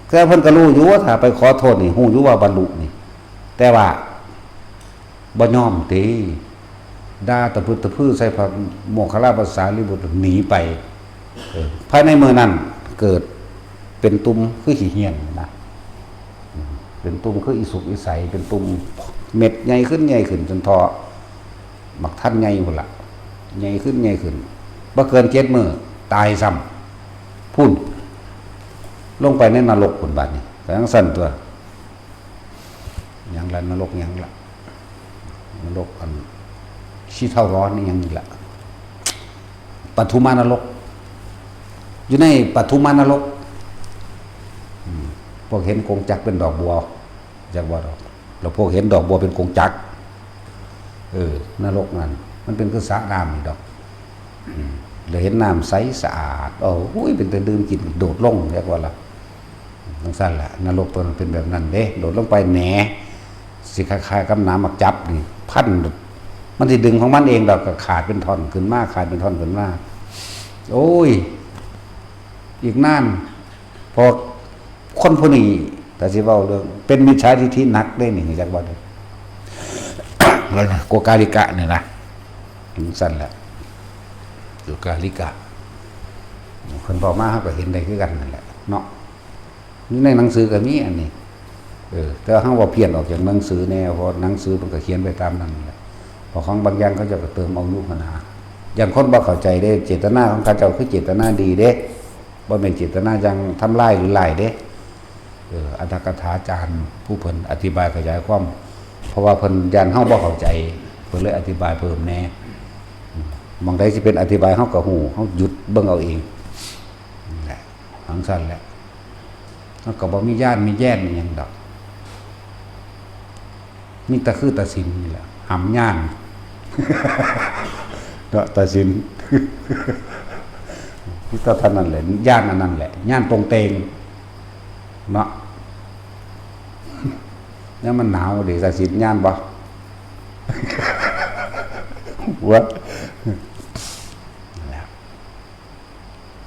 แต่เพิ่นก็รู้อยู่ว่าถ้าไปขอโทษนี่ รู้อยู่ว่าบรรลุนี่ แต่ว่าบ่ยอมติ ด่าตะพึดตะพือใส่พระโมคคัลลานะสารีบุตรหนีไป เออ ภายในมื้อนั้นเกิดเป็นตุ่มคือขี้เหี้ยนนะ อืม เป็นตุ่มคืออีสุกอีใส เป็นตุ่มเม็ดใหญ่ขึ้นใหญ่ขึ้นจนเทาะบักทันใหญ่พุ้นละ ใหญ่ขึ้นใหญ่ขึ้น บ่เกินเจ็ดมื้อตายซ้ำ พุ้น ลงไปในนรกพุ้นบาดนี้ ก็จั่งซั่นตั๊ว หยังละ นรกหยังละ นรกอันขี้เถ้าร้อนนี่หยังนี่ละ ปทุมานรก อยู่ในปทุมานรก อืม พวกเห็นกงจักรเป็นดอกบัว จักว่าดอก แล้วพวกเห็นดอกบัวเป็นกงจักร เออ นรกนั่น มันเป็นคือสระน้ำนี่ดอก อืม แล้วเห็นน้ำใสสะอาด โอ้ย เป็นตาดื่มกิน โดดลง จักว่าล่ะ จั่งซั่นล่ะ นรกตัวนั้นเป็นแบบนั้นเด้ โดดลงไปแหน สิคล้ายๆกับหนามหมากจับนี่ พัน มันสิดึงของมันเองดอก ก็ขาดเป็นท่อนขึ้นมา ขาดเป็นท่อนขึ้นมา โอ้ย อีกนาน พอคนผู้นี้ ถ้าสิเว้าเรื่อง เป็นมิจฉาทิฏฐิหนักเด้นี่ จักว่าเด้ โกกาลิกะนี่นะ จั่งซั่นแหละ โกกาลิกะ เพิ่นบอกมา เราก็เห็นได้คือกันนั่นแหละ เนาะ อยู่ในหนังสือก็มีอันนี้ เออ แต่ว่าเราว่าเพี้ยนออกจากหนังสือแน่ เพราะหนังสือมันก็เขียนไปตามนั้นแหละ เพราะของบางอย่างเขาเจ้าก็เติมเอาอยู่หั้นนะ อย่างคนบ่เข้าใจเด้ เจตนาของเขาเจ้าคือเจตนาดีเด้ บ่แม่นเจตนาอย่างทำลายหรือร้ายเด้ เออ อัตถกถาจารย์ผู้เพิ่นอธิบายขยายความ เพราะว่าเพิ่นย้านเราบ่เข้าใจ เพิ่นเลยอธิบายเพิ่มแน่ อืม หม่องใดสิเป็นอธิบายเราก็ฮู้ เราหยุดเบิ่งเอาเอง นั่นแหละ จั่งซั่นแหละ มันก็บ่มีย้านมีแย้นอิหยังดอก มีแต่คือตัดสินนี่แหละ หำย้าน เนาะ ตัดสิน มีแต่เท่านั้นแหละ ย้านอันนั้นแหละ ย้านตรงเตง เนาะ ยามมันหนาวเด้ ตัดสินย้านบ่ หัว นั่นแหละ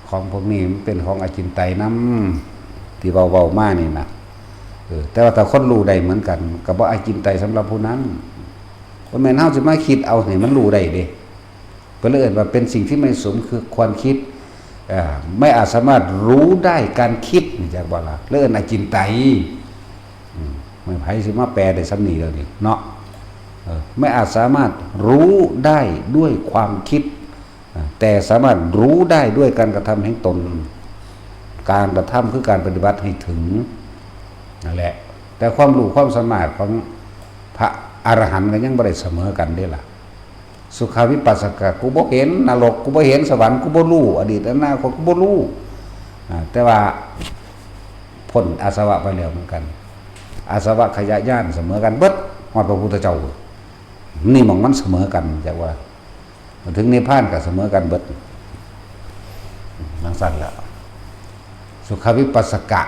ของพวกนี้มันเป็นของอจินไตยนำ ที่เว้าๆมานี่นะ เออ แต่ว่าถ้าคนรู้ได้เหมือนกัน ก็บ่อจินไตยสำหรับผู้นั้น บ่แม่นเฮาสิมาคิดเอาให้มันรู้ได้เด้ เพิ่นเลยเอิ้นว่าเป็นสิ่งที่ไม่สมคือควรคิด เอ่อ ไม่อาจสามารถรู้ได้การคิด นี่จักบ่ล่ะ เลยเอิ้นอจินไตย อืม ไม่ไผสิมาแปลได้ส่ำนี้แล้วนี่เนาะ เออ ไม่อาจสามารถรู้ได้ด้วยความคิด แต่สามารถรู้ได้ด้วยการกระทำแห่งตน การกระทำคือการปฏิบัติให้ถึง นั่นแหละ แต่ความรู้ความสามารถของพระอรหันต์ก็ยังบ่ได้เสมอกันเด้ล่ะ สุขวิปัสสกะ กูบ่เห็นนรก กูบ่เห็นสวรรค์ กูบ่รู้อดีตอนาคต กูบ่รู้ อ่า แต่ว่าพ้นอาสวะไปแล้วเหมือนกัน อาสวะขยะย้านเสมอกันเบิด ฮอดพระพุทธเจ้า นี่หม่องมันเสมอกัน จักว่า ถึงนิพพานก็เสมอกันเบิด จั่งซั่นแหละ สุขวิปัสสกะ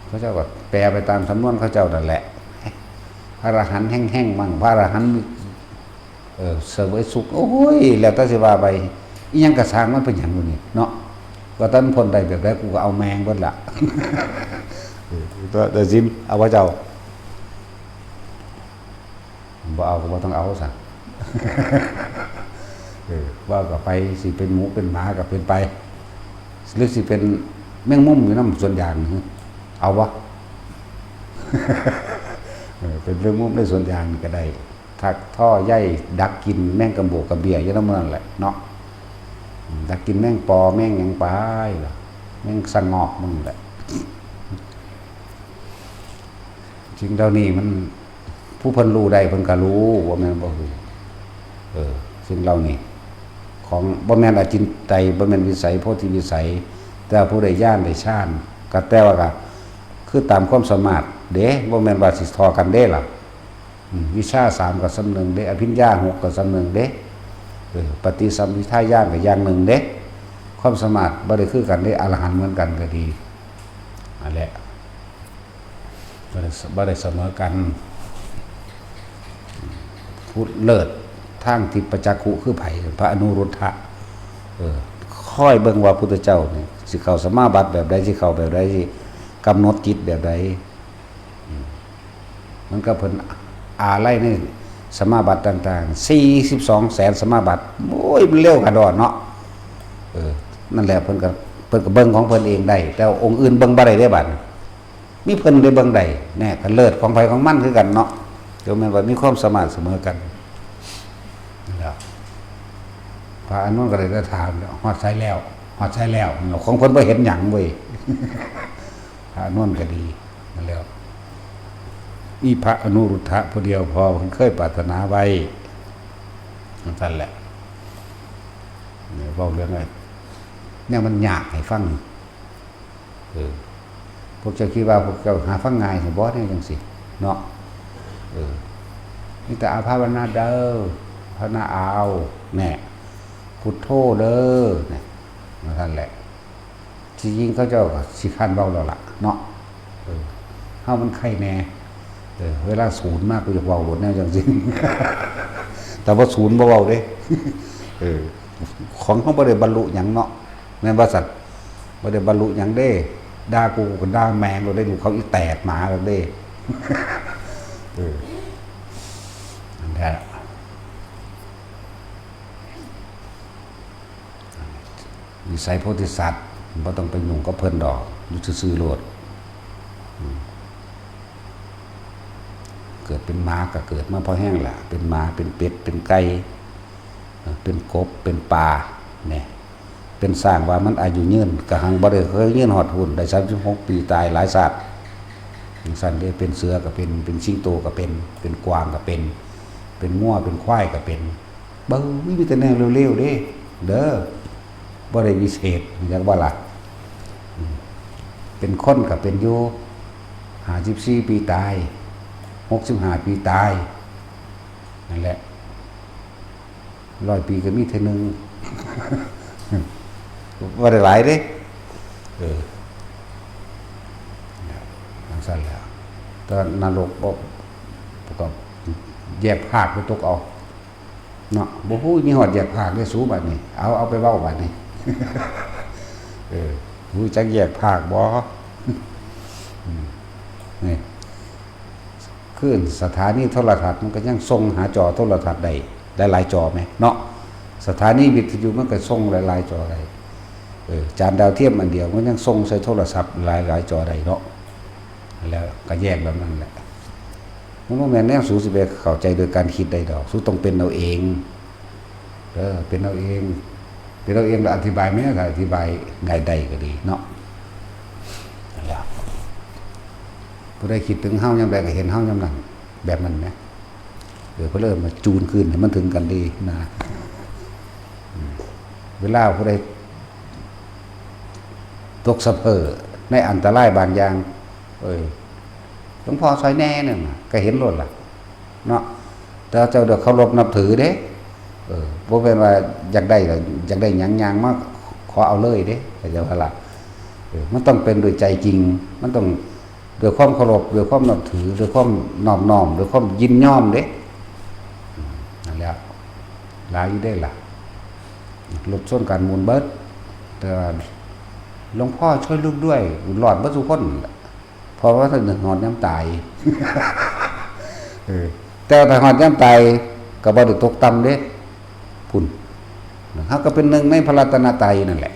เขาเจ้าก็แปลไปตามสำนวนเขาเจ้านั่นแหละ พระอรหันต์แห้งๆมั่ง พระอรหันต์ เออ เสวยสุข โอ้ย แล้วแต่สิว่าไป อิหยังก็ซ่างมันเป็นหยังอยู่นี่เนาะ ว่าแต่มันพ้นได้แบบใด กูก็เอาแม่งเบิดละ เออ แต่ แต่สิน เอาพระเจ้า บ่เอาก็บ่ต้องเอาซะ เออ ว่าก็ไป สิเป็นหมูเป็นหมาก็เป็นไป หรือสิเป็นแมงมุมอยู่นำสวนยางนี่ เอาบ่ เออ เป็นแมงมุมในสวนยางนี่ก็ได้ ถักท่อใยดักกินแมงกะโบกกะเบี้ยอยู่นำหมู่นั่นแหละเนาะ อืม ดักกินแมงปอแมงหยังไปล่ะ แมงสะงอกหมู่นั่นแหละ สิ่งเหล่านี้มัน ผู้เพิ่นรู้ได้เพิ่นก็รู้ บ่แม่นบ่ฮู้ เออ สิ่งเหล่านี้ ของ บ่แม่นอจินไตย บ่แม่นวิสัย โพธิวิสัย แต่ผู้ได้ญาณได้ฌาน ก็แต่ว่าก็คือตามความสามารถเด้ บ่แม่นว่าสิท่อกันเด้ล่ะ อืม วิชาสามก็ส่ำหนึ่งเด้ อภิญญาหกก็ส่ำหนึ่งเด้ เออ ปฏิสัมภิทาญาณก็อย่างหนึ่งเด้ ความสามารถบ่ได้คือกันเด้ อรหันต์เหมือนกันก็ดี นั่นแหละ บ่ได้ บ่ได้เสมอกัน ผู้เลิศทางทิพยจักขุคือไผ พระอนุรุทธะ เออ คอยเบิ่งว่าพุทธเจ้านี่สิเข้าสมาบัติแบบใด สิเข้าแบบใด สิกำหนดจิตแบบใด อืม มันก็เพิ่นอาลัยในสมาบัติต่างๆ สี่สิบสองแสนสมาบัติ โอ้ย มันเร็วกะดอนเนาะ เออ นั่นแหละ เพิ่นก็ เพิ่นก็เบิ่งของเพิ่นเองได้ แต่องค์อื่นเบิ่งบ่ได้เด้บัดนี้ มีเพิ่นได้เบิ่งได้ แน่ ก็เลิศของไผของมันคือกันเนาะ ก็แม่นว่ามีความสามารถเสมอกัน นั่นแหละ พระอานนท์ก็เลยถาม "ฮอดไสแล้ว ฮอดไสแล้ว" ของเพิ่นบ่เห็นหยังเว้ย พระอานนท์ก็ดี นั่นแหล้ว มีพระอนุรุทธะผู้เดียวพอ เพิ่นเคยปรารถนาไว้ จั่งซั่นแหละ เนี่ย เว้าเรื่องไอ้ เนี่ย มันยากให้ฟัง เออ พวกเจ้าคิดว่าพวกเจ้าหาฟังง่ายสิบ่ เนี่ยจั่งซี้ เนาะ เออ มีแต่อาภาวนาเด้อ ภาวนาเอา แน่ พุทโธเด้อ เนี่ย นั่นแหละ ที่จริงเขาเจ้าก็สิคันเว้าแล้วล่ะ เนาะ เออ เฮามันไคแน่ เออ เวลาศูนย์มากกูอยากเว้าโลดแนวจั่งซี้ แต่ว่าศูนย์บ่เว้าเด้ เออ ของเฮาบ่ได้บรรลุหยังเนาะ แม่นบ่ซั่น บ่ได้บรรลุหยังเด้ ด่ากูก็ด่าแม่งโลดเด้ ลูกเขาอีแตกหมาโลดเด้ เออ นั่นแหละ วิสัยโพธิสัตว์ บ่ต้องไปยุ่งกับเพิ่นดอก อยู่ซื่อๆโลด อืม เกิดเป็นหมาก็เกิดมาพอแฮงล่ะ เป็นหมา เป็นเป็ด เป็นไก่ เอ่อ เป็นกบ เป็นปลา เนี่ย เป็นช้างว่ามันอายุยืน กะหังบ่ได้เคยยืนฮอดพู้น ได้สามสิบหกปี ตายหลายชาติ จั่งซั้นเด้ เป็นเสือก็เป็น เป็นสิงโตก็เป็น เป็นกวางก็เป็น เป็นงัว เป็นควายก็เป็น เบิ่ง มีแต่แนวเลวๆเด้ เด้อ บ่ได้วิเศษ จักว่าล่ะ อืม เป็นคนก็เป็นอยู่ ห้าสิบสี่ปีตาย หกสิบห้าปีตาย นั่นแหละ ร้อยปีก็มีเทื่อหนึ่ง บ่ได้หลายเด้ เออ จั่งซั้นแหละ แต่นรกบ่ ก็แยกภาคไปตกเอา เนาะ บ่ฮู้มีฮอดแยกภาคเด้อสูบัดนี้ เอา เอาไปเว้าบัดนี้ เออ ฮู้จักแยกภาคบ่ อืม นี่ คือสถานีโทรทัศน์มันก็ยังส่งหาจอโทรทัศน์ได้หลายๆจอแหมเนาะ สถานีวิทยุมันก็ส่งหลายๆจอได้ เออ จานดาวเทียมอันเดียวมันยังส่งใส่โทรศัพท์หลายๆจอได้เนาะ แล้วก็แยกแบบนั้นแหละ มันบ่แม่นแนวสูสิไปเข้าใจโดยการคิดได้ดอก สูต้องเป็นเอาเอง เออ เป็นเอาเอง เป็นเอาเองแล้วอธิบายแม่นก็อธิบายง่ายได้ก็ดีเนาะ นั่นแหละ ผู้ใดคิดถึงเฮายามใดก็เห็นเฮายามนั้น แบบนั้นแหม เออ เพิ่นเลยมาจูนคืนให้มันถึงกันดีนะ อืม เวลาผู้ใดตกสะเพ้อในอันตรายบางอย่าง เอ้ย หลวงพ่อซ่อยแหน่นั่นน่ะ ก็เห็นโลดล่ะ เนาะ แต่เจ้าเด้อเคารพนับถือเด้ เออ บ่แม่นว่าอยากได้ล่ะ อยากได้หยังย่างมาขอเอาเลยเด้ เข้าใจบ่ล่ะ เออ มันต้องเป็นด้วยใจจริง มันต้องด้วยความเคารพ ด้วยความนับถือ ด้วยความนอบน้อม ด้วยความยินยอมเด้ อืม นั่นแหละ หลายอยู่เด้ล่ะ รถชนกันหมุนเบิด แต่ว่า "หลวงพ่อช่วยลูกด้วย" รอดเบิดซุคนล่ะ เพราะว่าถ้าฮอดยามตาย เออ แต่ถ้าฮอดยามตายก็บ่ได้ตกต่ำเด้ พุ้น เฮาก็เป็นหนึ่งในพระรัตนตรัยนั่นแหละ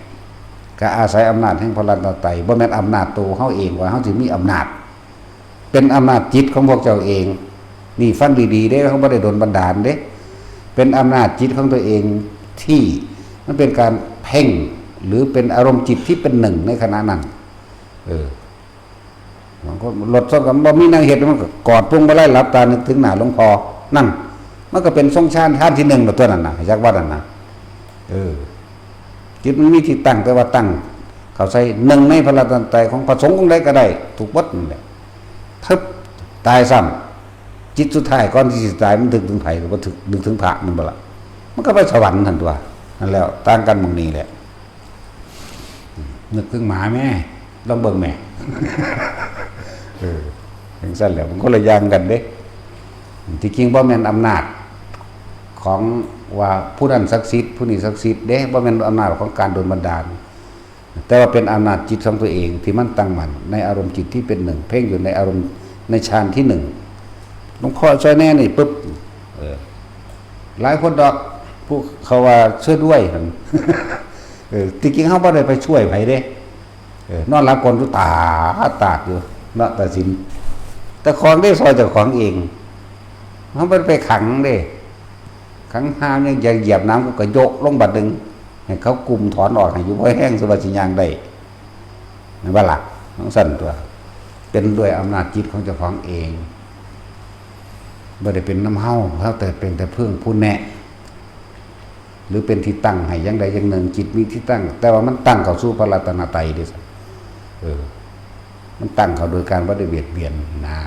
ก็อาศัยอำนาจแห่งพระรัตนตรัย บ่แม่นอำนาจตัวเฮาเองว่าเฮาสิมีอำนาจ เป็นอำนาจจิตของพวกเจ้าเอง นี่ฟังดีๆเด้ เฮาบ่ได้โดนบันดาลเด้ เป็นอำนาจจิตของตัวเองที่มันเป็นการเพ่ง หรือเป็นอารมณ์จิตที่เป็นหนึ่งในขณะนั้น เออ บางคนรถชนกันบ่มีแนวเฮ็ด มันก็กอดพวงมาลัยหลับตานึกถึงหน้าหลวงพ่อ นั่น มันก็เป็นทรงฌาน ฌานที่หนึ่งแล้วตัวนั้นน่ะ จักว่านั่นน่ะ เออ จิตมันมีที่ตั้ง แต่ว่าตั้งเข้าใส่หนึ่งในพระรัตนตรัยของพระสงฆ์องค์ใดก็ได้ ถูกหมดนั่นแหละ ทึบ ตายซ้ำ จิตสุดท้ายก่อนที่สิตายมันนึกถึงไผ ก็บ่ถึง นึกถึงพระมันบ่ล่ะ มันก็ไปสวรรค์นั่นตัว นั่นแล้ว ต่างกันหม่องนี้แหละ นึกถึงหมาแม่ ลองเบิ่งแม่ เออ จังซั่นแหละ มันคนละอย่างกันเด้ ที่จริงบ่แม่นอำนาจของว่าผู้นั้นศักดิ์สิทธิ์ ผู้นี้ศักดิ์สิทธิ์เด้ บ่แม่นอำนาจของการโดนบันดาล แต่ว่าเป็นอำนาจจิตของตัวเองที่มันตั้งมั่นในอารมณ์จิตที่เป็นหนึ่ง เพ่งอยู่ในอารมณ์ในฌานที่หนึ่ง หลวงพ่อช่วยแน่นี่ปุ๊บ เออ หลายคนดอก ผู้เขาว่าช่วยด้วยนั่น เออ ที่จริงเฮาบ่ได้ไปช่วยไผเด้ เออ นอนหลับกลนอยู่ตาตากอยู่ เนาะ ตัดสิน แต่ของได้ซอยเจ้าของเอง เฮาบ่ได้ไปขังเด้ ขังห้ามยังจะเหยียบน้ำกูกะโยะลงบัดหนึ่ง ให้เขากุมถอนออกให้อยู่ พอแห้งสวัสดิ์สิย่างได้ แม่นบ่ล่ะ จังซั่นตัว เป็นด้วยอำนาจจิตของเจ้าของเอง บ่ได้เป็นนำเฮา เฮาแต่เป็นแต่เพิ่งผู้แนะ หรือเป็นที่ตั้งให้อย่างใดอย่างหนึ่ง จิตมีที่ตั้ง แต่ว่ามันตั้งเข้าสู่พระรัตนตรัยเด้ เออ มันตั้งเข้าโดยการบ่ได้เบียดเบียนนะ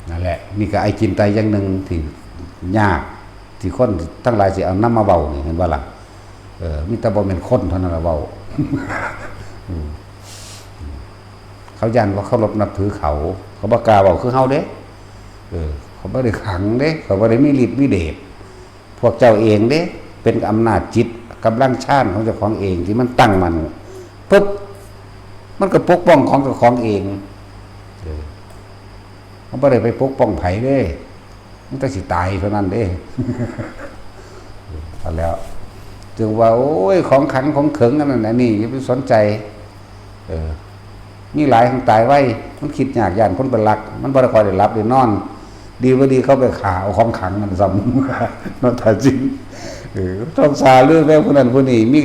นั่นแหละ นี่ก็ไอ้จินไตอย่างหนึ่งที่ยาก ที่คนทั้งหลายสิเอานำมาเว้านี่ เห็นบ่ล่ะ เออ มีแต่บ่แม่นคนเท่านั้นล่ะเว้า อืม เขาย้านว่าเคารพนับถือเขา เขาบ่กล้าเว้าคือเฮาเด้ เออ เขาบ่ได้ขังเด้ เขาบ่ได้มีฤทธิ์มีเดช พวกเจ้าเองเด้ เป็นอำนาจจิต กำลังฌานของเจ้าของเองที่มันตั้งมั่น ปุ๊บ มันก็ปกป้องของเจ้าของเอง เออ มันบ่ได้ไปปกป้องไผเด้ มันแต่สิตายเท่านั้นเด้ เอาแล้ว จึงว่า โอ้ย ของขังของเขิงอันนั้นอันนี้ อย่าไปสนใจ เออ มีหลายของตายไว มันคิดยากย้านคนไปลัก มันบ่ได้ค่อยได้หลับได้นอน ดีบ่ดีเขาไปฆ่าเอาของขังนั่นซ้ำ เนาะ ถ้าจริง เออ ต้องซาลือแม่ผู้นั้นผู้นี้ มี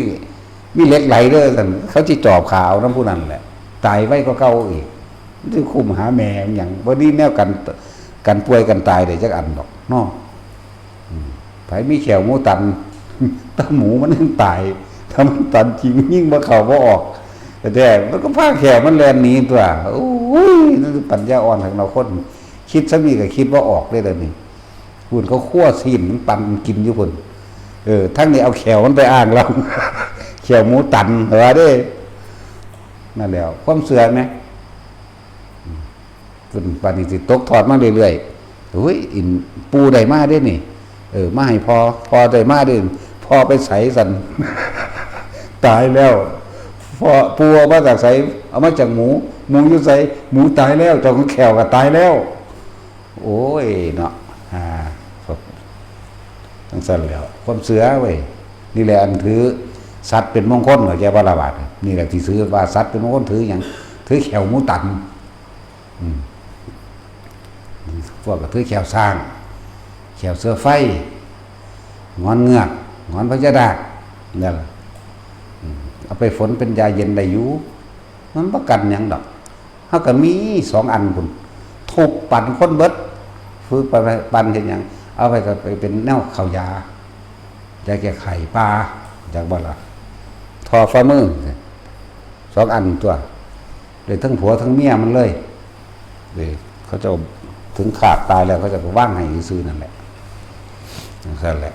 มีเหล็กไหลเด้อซั่น เขาสิจอบฆ่าเอานำผู้นั้นแหละ ตายไวกว่าเก่าอีก มันสิคุ้มหาแม่มันหยัง บ่ดีแนวกัน กันป่วยกันตายได้จักอันดอกเนาะ อืม ไผมีแข้วหมูตัน ถ้าหมูมันยังตาย ถ้ามันตันจริงยิงบ่เข้าบ่ออก แต่มันก็พาแข้วมันแล่นหนีตัว โอ้ย นั่นคือปัญญาอ่อนของเราคน คิดซะนี่ก็คิดบ่ออกเลยเดี๋ยวนี้ พู้นเขาคั่วซี้นมันปั่นกินอยู่พุ้น เออ ทั้งนี้เอาแข้วมันไปอ้างเรา แข้วหมูตัน ว่าเด้ นั่นแหละ ความเชื่อไหม อืม จนป่านนี้สิตกทอดมาเรื่อยๆ อุ้ย อินปู่ได้มาเด้นี่ เออ มาให้พ่อ พ่อได้มาเด้ พ่อไปไสสัน ตายแล้ว พ่อ ปู่เอามาจากไส เอามาจากหมู หมูอยู่ไส หมูตายแล้ว เจ้าของแข้วก็ตายแล้ว โอ้ย เนาะ อ่า จังซั่นแหล้ว ความเชื่อเว้ย นี่แหละอันถือสัตว์เป็นมงคล เข้าใจบ่ล่ะบาดนี้ นี่แหละที่ถือว่าสัตว์เป็นมงคล ถือหยัง ถือแข้วหมูตัน อืม พวกก็ถือแข้วช้าง แข้วเสือไฟ งอนเงือก งอนพญานาค นั่นล่ะ อืม เอาไปฝนเป็นยาเย็นได้อยู่ มันบ่กันหยังดอก เฮาก็มีสองอันพุ้น ทุบปั่นคนเบิด ฝึกไปปั่นเฮ็ดหยัง เอาไปก็ไปเป็นแนวเข้ายา ยาแก้ไข้ป่า จักบ่ล่ะ ท่อฝ่ามือ สองอันตัว ได้ทั้งผัวทั้งเมียมันเลย เด้ เขาเจ้าถึงขาดตายแล้ว เขาเจ้าก็วางให้ซื่อๆนั่นแหละ จังซั่นแหละ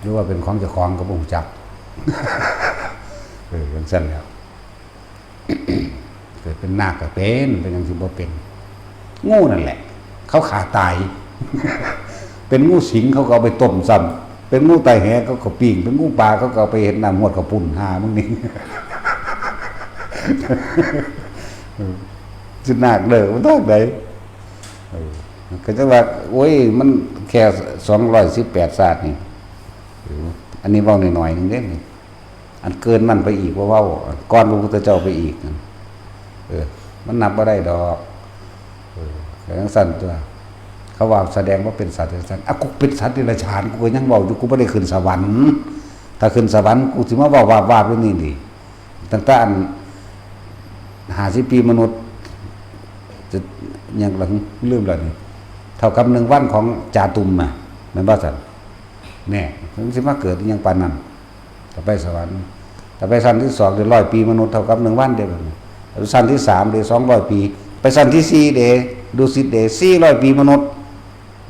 หรือว่าเป็นของเจ้าของก็บ่รู้จัก เออ จังซั่นแหล้ว เกิดเป็นนาคก็เป็น เป็นหยังสิบ่เป็น งูนั่นแหละ เขาฆ่าตาย เป็นงูสิงเขาก็เอาไปต้มซ้ำ เป็นงูไตแหเขาก็ปิ้ง เป็นงูป่าเขาก็เอาไปเฮ็ดน้ำฮวดข้าวปุ้น หามึงนี่ เออ สินาคเด้อ มันทางใด เออ ก็จะว่า โอ้ย มันแค่สองร้อยสิบแปดชาตินี่ เออ อันนี้เว้าน้อยๆนึงเด้นี่ อันเกินนั่นไปอีก ว่าเว้าอันก่อนพระพุทธเจ้าไปอีกนั่น เออ มันนับบ่ได้ดอก เออ แต่จังซั่นตัว เขาว่าแสดงว่าเป็นสัตว์จังซั่น อ่ะ กูเป็นสัตว์เดรัจฉาน กูก็ยังเว้าอยู่ กูบ่ได้ขึ้นสวรรค์ ถ้าขึ้นสวรรค์ กูสิมาเว้าวาบๆอยู่นี่ติ ตั้งแต่อัน ห้าสิบปีมนุษย์ จะ ยังละ ลืมแล้วนี่ เท่ากับหนึ่งวันของจาตุมน่ะ แม่นบ่ซั่น แน่ มันสิมาเกิดอิหยังปานนั้น ถ้าไปสวรรค์ ถ้าไปชั้นที่สองได้ร้อยปีมนุษย์ เท่ากับหนึ่งวันเด้บัดนี้ ชั้นที่สามได้สองร้อยปี ไปชั้นที่สี่เด้ ดุสิตเด้ สี่ร้อยปีมนุษย์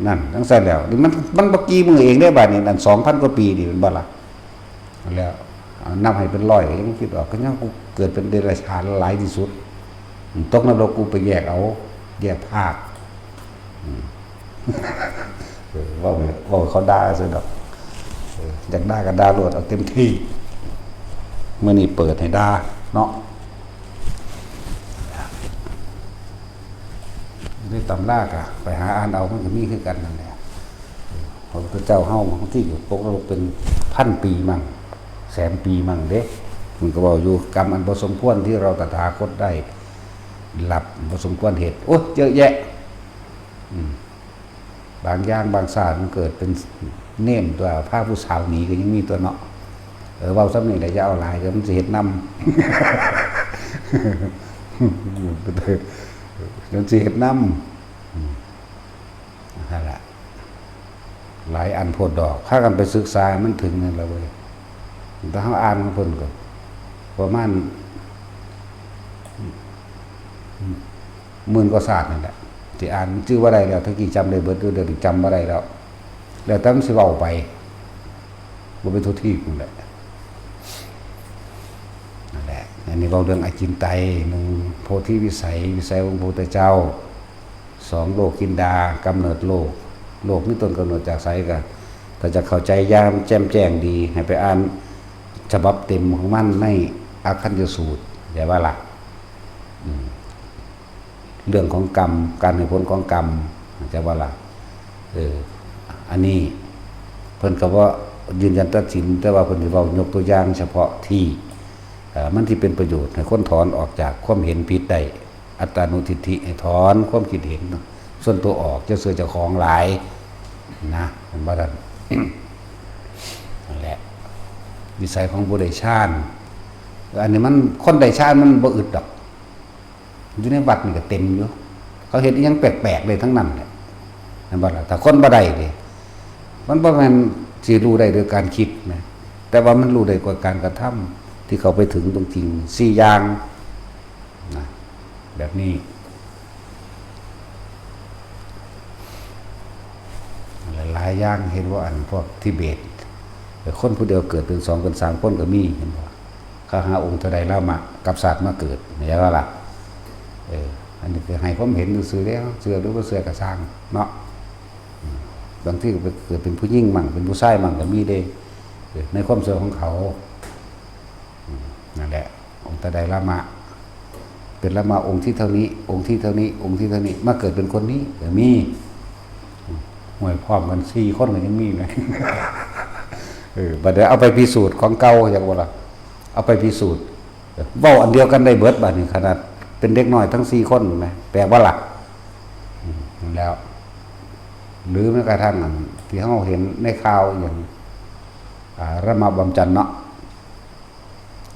นั่น จังซั่นแล้ว นี่มัน มันบ่กี่มื้อเองเด้บัดนี้ นั่น สองพันกว่าปีนี่ แม่นบ่ล่ะ แล้ว เอานับให้เป็นร้อยก็ยังคิดออก ก็ยังกูเกิดเป็นเดรัจฉานหลายที่สุด ตกนรกกูไปแยกเอา แยกภาค อืม เออ เว้า เว้าเขาด่าซื่อดอก เออ อยากด่าก็ด่าโลด เอาเต็มที่ มื้อนี้เปิดให้ด่าเนาะ ในตำราก็ไปหาอ่านเอา มันก็มีคือกันนั่นแหละ พระพุทธเจ้าเฮาบางทีก็ตกนรกเป็นพันปีมั่ง แสนปีมั่งเด้ มันก็เว้าอยู่ กรรมอันบ่สมควรที่เราตถาคตได้รับ บ่สมควรเฮ็ด โอ้ย เยอะแยะ อืม บางอย่างบางชาติมันเกิดเป็นเณรตัว พาผู้สาวหนีก็ยังมีตัวเนาะ เออ เว้าส่ำนี้แหละ อย่าเอาหลาย เดี๋ยวมันสิเฮ็ดนำ มันสิเฮ็ดนำ อืม นั่นล่ะ หลายอันโพดดอก พากันไปศึกษาให้มันถึงนั่นล่ะเว้ย ถ้าเฮาอ่านของเพิ่นก็ประมาณ หมื่นกว่าชาตินั่นแหละ ที่อ่านจื่อบ่ได้แล้ว ตะกี้จำได้เบิดอยู่ เดี๋ยวนี้จำบ่ได้แล้ว แล้วแต่มันสิเว้าไป บ่เป็นทุกที่นั่นแหละ นั่นแหละ อันนี้เว้าเรื่องอจินไตย หนึ่ง โพธิวิสัย วิสัยของพระพุทธเจ้า สอง โลกินดา กำเนิดโลก โลกมีต้นกำเนิดจากไส ก็ ถ้าจะเข้าใจอย่างแจ่มแจ้งดี ให้ไปอ่านฉบับเต็มของมันในอักขัญญสูตร เข้าใจบ่ล่ะ อืม เรื่องของกรรม การให้ผลของกรรม เข้าใจบ่ล่ะ เออ อันนี้เพิ่นก็บ่ยืนยันตัดสิน แต่ว่าเพิ่นสิเว้ายกตัวอย่างเฉพาะที่ เอ่อ มันสิเป็นประโยชน์ให้คนถอนออกจากความเห็นผิดได้ อัตตานุทิฏฐิ ให้ถอนความคิดเห็นส่วนตัวออก อย่าเชื่อเจ้าของหลายนะ แม่นบ่ท่าน นั่นแหละ วิสัยของผู้ได้ฌาน อันนี้มัน คนได้ฌานมันบ่อึดดอก อยู่ในวัดนี่ก็เต็มอยู่ เขาเฮ็ดอิหยังแปลกๆได้ทั้งนั้นแหละ แม่นบ่ล่ะ ถ้าคนบ่ได้เด้ มันบ่แม่นสิรู้ได้โดยการคิดนะ แต่ว่ามันรู้ได้กว่าการกระทำที่เขาไปถึงตรงจริง สี่อย่างนะ แบบนี้ หลายๆอย่าง เห็นว่าอันพวกทิเบต คนผู้เดียวเกิดเป็นสองเป็นสามคนก็มี เห็นบ่ เขาหาองค์เทวไดลามะกับสัตว์มาเกิด เห็นบ่ล่ะ เออ อันนี้คือให้ความเห็นซื่อๆเด้ เชื่อหรือบ่เชื่อก็ซ่างเนาะ อืม บางทีก็ไปเกิดเป็นผู้หญิงมั่ง เป็นผู้ชายมั่งก็มีเด้ เออ ในความเชื่อของเขา อืม นั่นแหละ องค์เทวไดลามะ เป็นลามะองค์ที่เท่านี้ องค์ที่เท่านี้ องค์ที่เท่านี้ มาเกิดเป็นคนนี้ก็มี อืม ห้วย พร้อมกันสี่คนก็ยังมีนะ เออ บัดนี้เอาไปพิสูจน์ของเก่า อยากว่าล่ะ เอาไปพิสูจน์ เว้าอันเดียวกันได้เบิดบัดนี้ ขนาดเป็นเด็กน้อยทั้งสี่คนแหม แปลกบ่ล่ะ อืม แล้ว หรือแม้กระทั่งอันที่เฮาเห็นในข่าวอย่าง อ่า ระมาบำจันเนาะ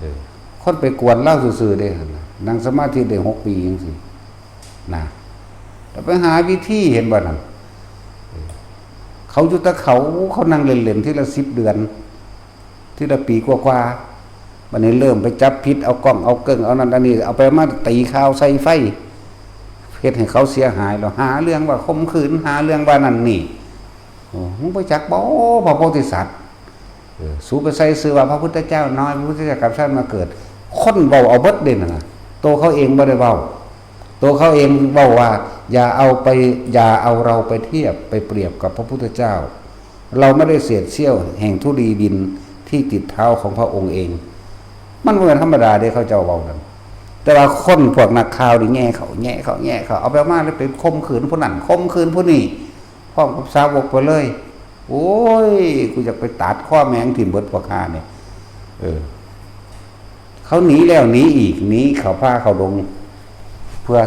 เออ คนไปกวนลาวซื่อๆเด้หั่นน่ะ นั่งสมาธิได้หกปีจังซี้นะ แต่ไปหาวิธี เห็นบ่นั่น เออ เขาอยู่แต่เขา เขานั่งเล่นๆทีละสิบเดือน ทีละปีกว่าๆ บัดนี้เริ่มไปจับผิด เอากล้อง เอาเกิ่ง เอานั่นเอานี่ เอาไปมาตีข่าวใส่ไฟ เฮ็ดให้เขาเสียหาย แล้วหาเรื่องว่าข่มขืน หาเรื่องว่านั่นนี่ โอ้ มึงบ่จักบ่ พระโพธิสัตว์ เออ สูไปใส่ชื่อว่าพระพุทธเจ้าน้อย พระพุทธเจ้ากับชาติมาเกิด คนเว้าเอาเบิดเด้นั่นน่ะ ตัวเขาเองบ่ได้เว้า ตัวเขาเองเว้าว่า อย่าเอาไป อย่าเอาเราไปเทียบ ไปเปรียบกับพระพุทธเจ้า เราไม่ได้เศษเสี้ยวแห่งธุลีดินที่ติดเท้าของพระองค์เอง มันบ่แม่นธรรมดาเด้ เขาเจ้าเว้านั่น แต่ว่าคนพวกนักข่าวนี่แย่เขา แย่เขา แย่เขา เอาไปมาแล้วไปข่มขืนผู้นั้น ข่มขืนผู้นี้ พร้อมกับสาวกไปเลย โอ้ย กูอยากไปตัดคอแม่งถิ่มเบิดพวกห่านี่ เออ เขาหนีแล้วหนีอีก หนีเขาพาเขาดง เพื่อ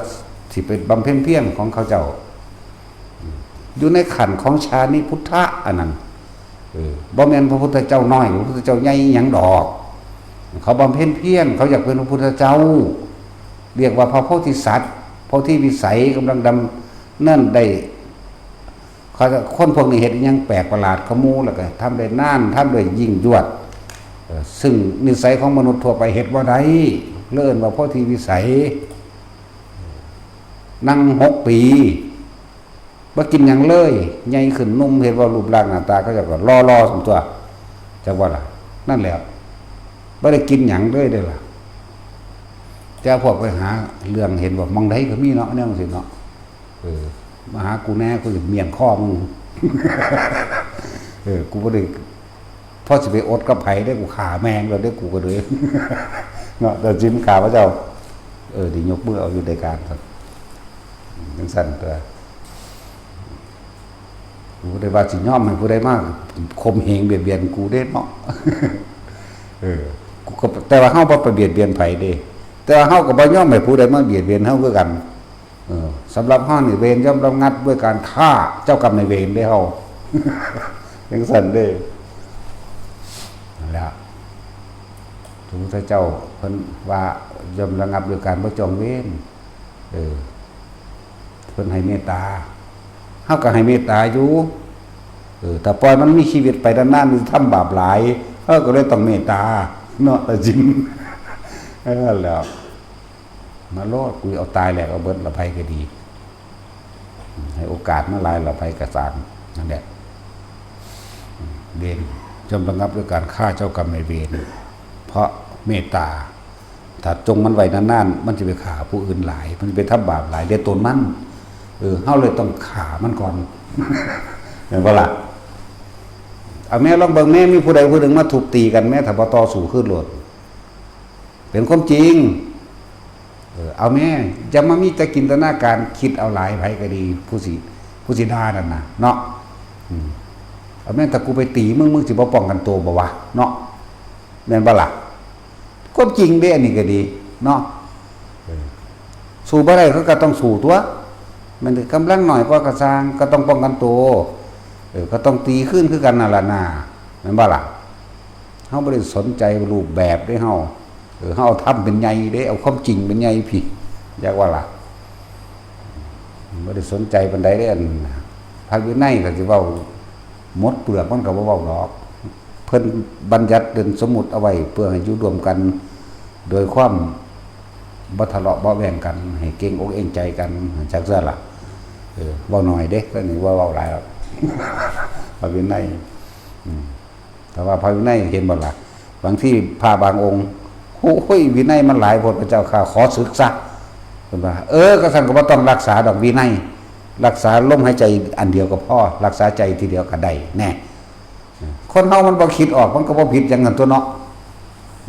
สิไปบำเพ็ญเพียรของเขาเจ้า อยู่ในขั้นของชานิพุทธะอันนั้น เออ บ่แม่นพระพุทธเจ้าน้อย พระพุทธเจ้าใหญ่หยังดอก เขาบำเพ็ญเพียร เขาอยากเป็นพระพุทธเจ้า เรียกว่าพระโพธิสัตว์ โพธิวิสัยกำลังดำเนินได้ เขา คนพวกนี้เฮ็ดอิหยังแปลกประหลาดกว่าหมู่ แล้วก็ทำได้นาน ทำได้ยิ่งยวด เอ่อ ซึ่งนิสัยของมนุษย์ทั่วไปเฮ็ดบ่ได้ เลยเอิ้นว่าโพธิวิสัย นั่งหกปี บ่กินหยังเลย ใหญ่ขึ้นหนุ่ม เห็นว่ารูปร่างหน้าตาเขาเจ้าก็หล่อๆ ซั่นตั๊ว จักว่าล่ะ นั่นแหละ บ่ได้กินหยังเลยเด้อล่ะ แต่พวกไปหาเรื่องเห็นว่าหม่องใดก็มีเนาะ แนวจั่งซี้เนาะ เออ มาหากูแน่ กูสิเมี่ยงคอมึง เออ กูบ่ได้ พอสิไปอดกับไผได้ กูฆ่าแม่งแล้วได้ กูก็เลย เนาะ แต่สินข้าพเจ้า เออ ได้ยกมือเอาอยู่ในการครับ จังซั่นตั๊ว กูบ่ได้ว่าสิยอมให้ผู้ใดมาข่มเหงเบียดเบียนกูเด้เนาะ เออ กูก็ แต่ว่าเฮาบ่ไปเบียดเบียนไผเด้ แต่ว่าเฮาก็บ่ยอมให้ผู้ใดมาเบียดเบียนเฮาคือกัน เออ สำหรับเฮานี่ เวรย่อมระงับด้วยการฆ่าเจ้ากรรมนายเวรเด้เฮา จังซั่นเด้ นั่นแหละ พระพุทธเจ้าเพิ่นว่าย่อมระงับด้วยการบ่จองเวร เออ เพิ่นให้เมตตา เฮาก็ให้เมตตาอยู่ เออ ถ้าปล่อยมันมีชีวิตไปนานๆ มันสิทำบาปหลาย เฮาก็เลยต้องเมตตา เนาะ แต่จริง เออ แล้ว มาโลด กูเอาตายแล้วเอาเบิดละ ไผก็ดี ให้โอกาสมาหลายละ ไผก็ซ่าง นั่นแหละ เวรย่อมระงับด้วยการฆ่าเจ้ากรรมนายเวร เพราะเมตตา ถ้าจงมันไว้นานๆ มันสิไปฆ่าผู้อื่นหลาย มันสิไปทำบาปหลาย เดี๋ยวตนมัน เออ เฮาเลยต้องฆ่ามันก่อน แม่นบ่ล่ะ เอาแม่ลองเบิ่งแม่ มีผู้ใดผู้หนึ่งมาทุบตีกันแม่ ถ้าบ่ต่อสู้คืนโลด เป็นความจริง เออ เอาแม่ อย่ามามีแต่จินตนาการ คิดเอาหลาย ไผก็ดี ผู้สิ ผู้สิด่านั่นน่ะ เนาะ อืม เอาแม่ ถ้ากูไปตีมึง มึงสิบ่ป้องกันตัวบ่วะ เนาะ แม่นบ่ล่ะ ความจริงเด้ อันนี้ก็ดี เนาะ เออ สู้บ่ได้เขาก็ต้องสู้ตั๊ว แม่นกำลังน้อยกว่าก็ซ่าง ก็ต้องป้องกันตัว เออ ก็ต้องตีคืนคือกันนั่นล่ะนา แม่นบ่ล่ะ เฮาบ่ได้สนใจรูปแบบเด้เฮา เออ เฮาเอาธรรมเป็นใหญ่เด้ เอาความจริงเป็นใหญ่พี้ จักว่าล่ะ บ่ได้สนใจปานใดเด้ อันพระวินัยก็สิเว้าหมดเปลือกมันก็บ่เว้าดอก เพิ่นบัญญัติเรื่องสมมุติเอาไว้เพื่อให้อยู่ร่วมกันโดยความบ่ทะเลาะเบาะแว้งกัน ให้เกรงอกเกรงใจกัน จักซั่นล่ะ เออ เว้าน้อยเด้ ก็นี่ว่าเว้าหลายแล้ว พระวินัย อืม แต่ว่าพระวินัยเห็นบ่ล่ะ บางทีพระบางองค์ โอ้ย วินัยมันหลายโพด พระเจ้าข้า ขอสึกซะ เพิ่นว่า เออ ก็ซั่นก็บ่ต้องรักษาดอกวินัย รักษาลมหายใจอันเดียวก็พอ รักษาใจทีเดียวก็ได้ แน่ คนเฮามันบ่คิดออก มันก็บ่ผิดหยังหั่นตั๊วเนาะ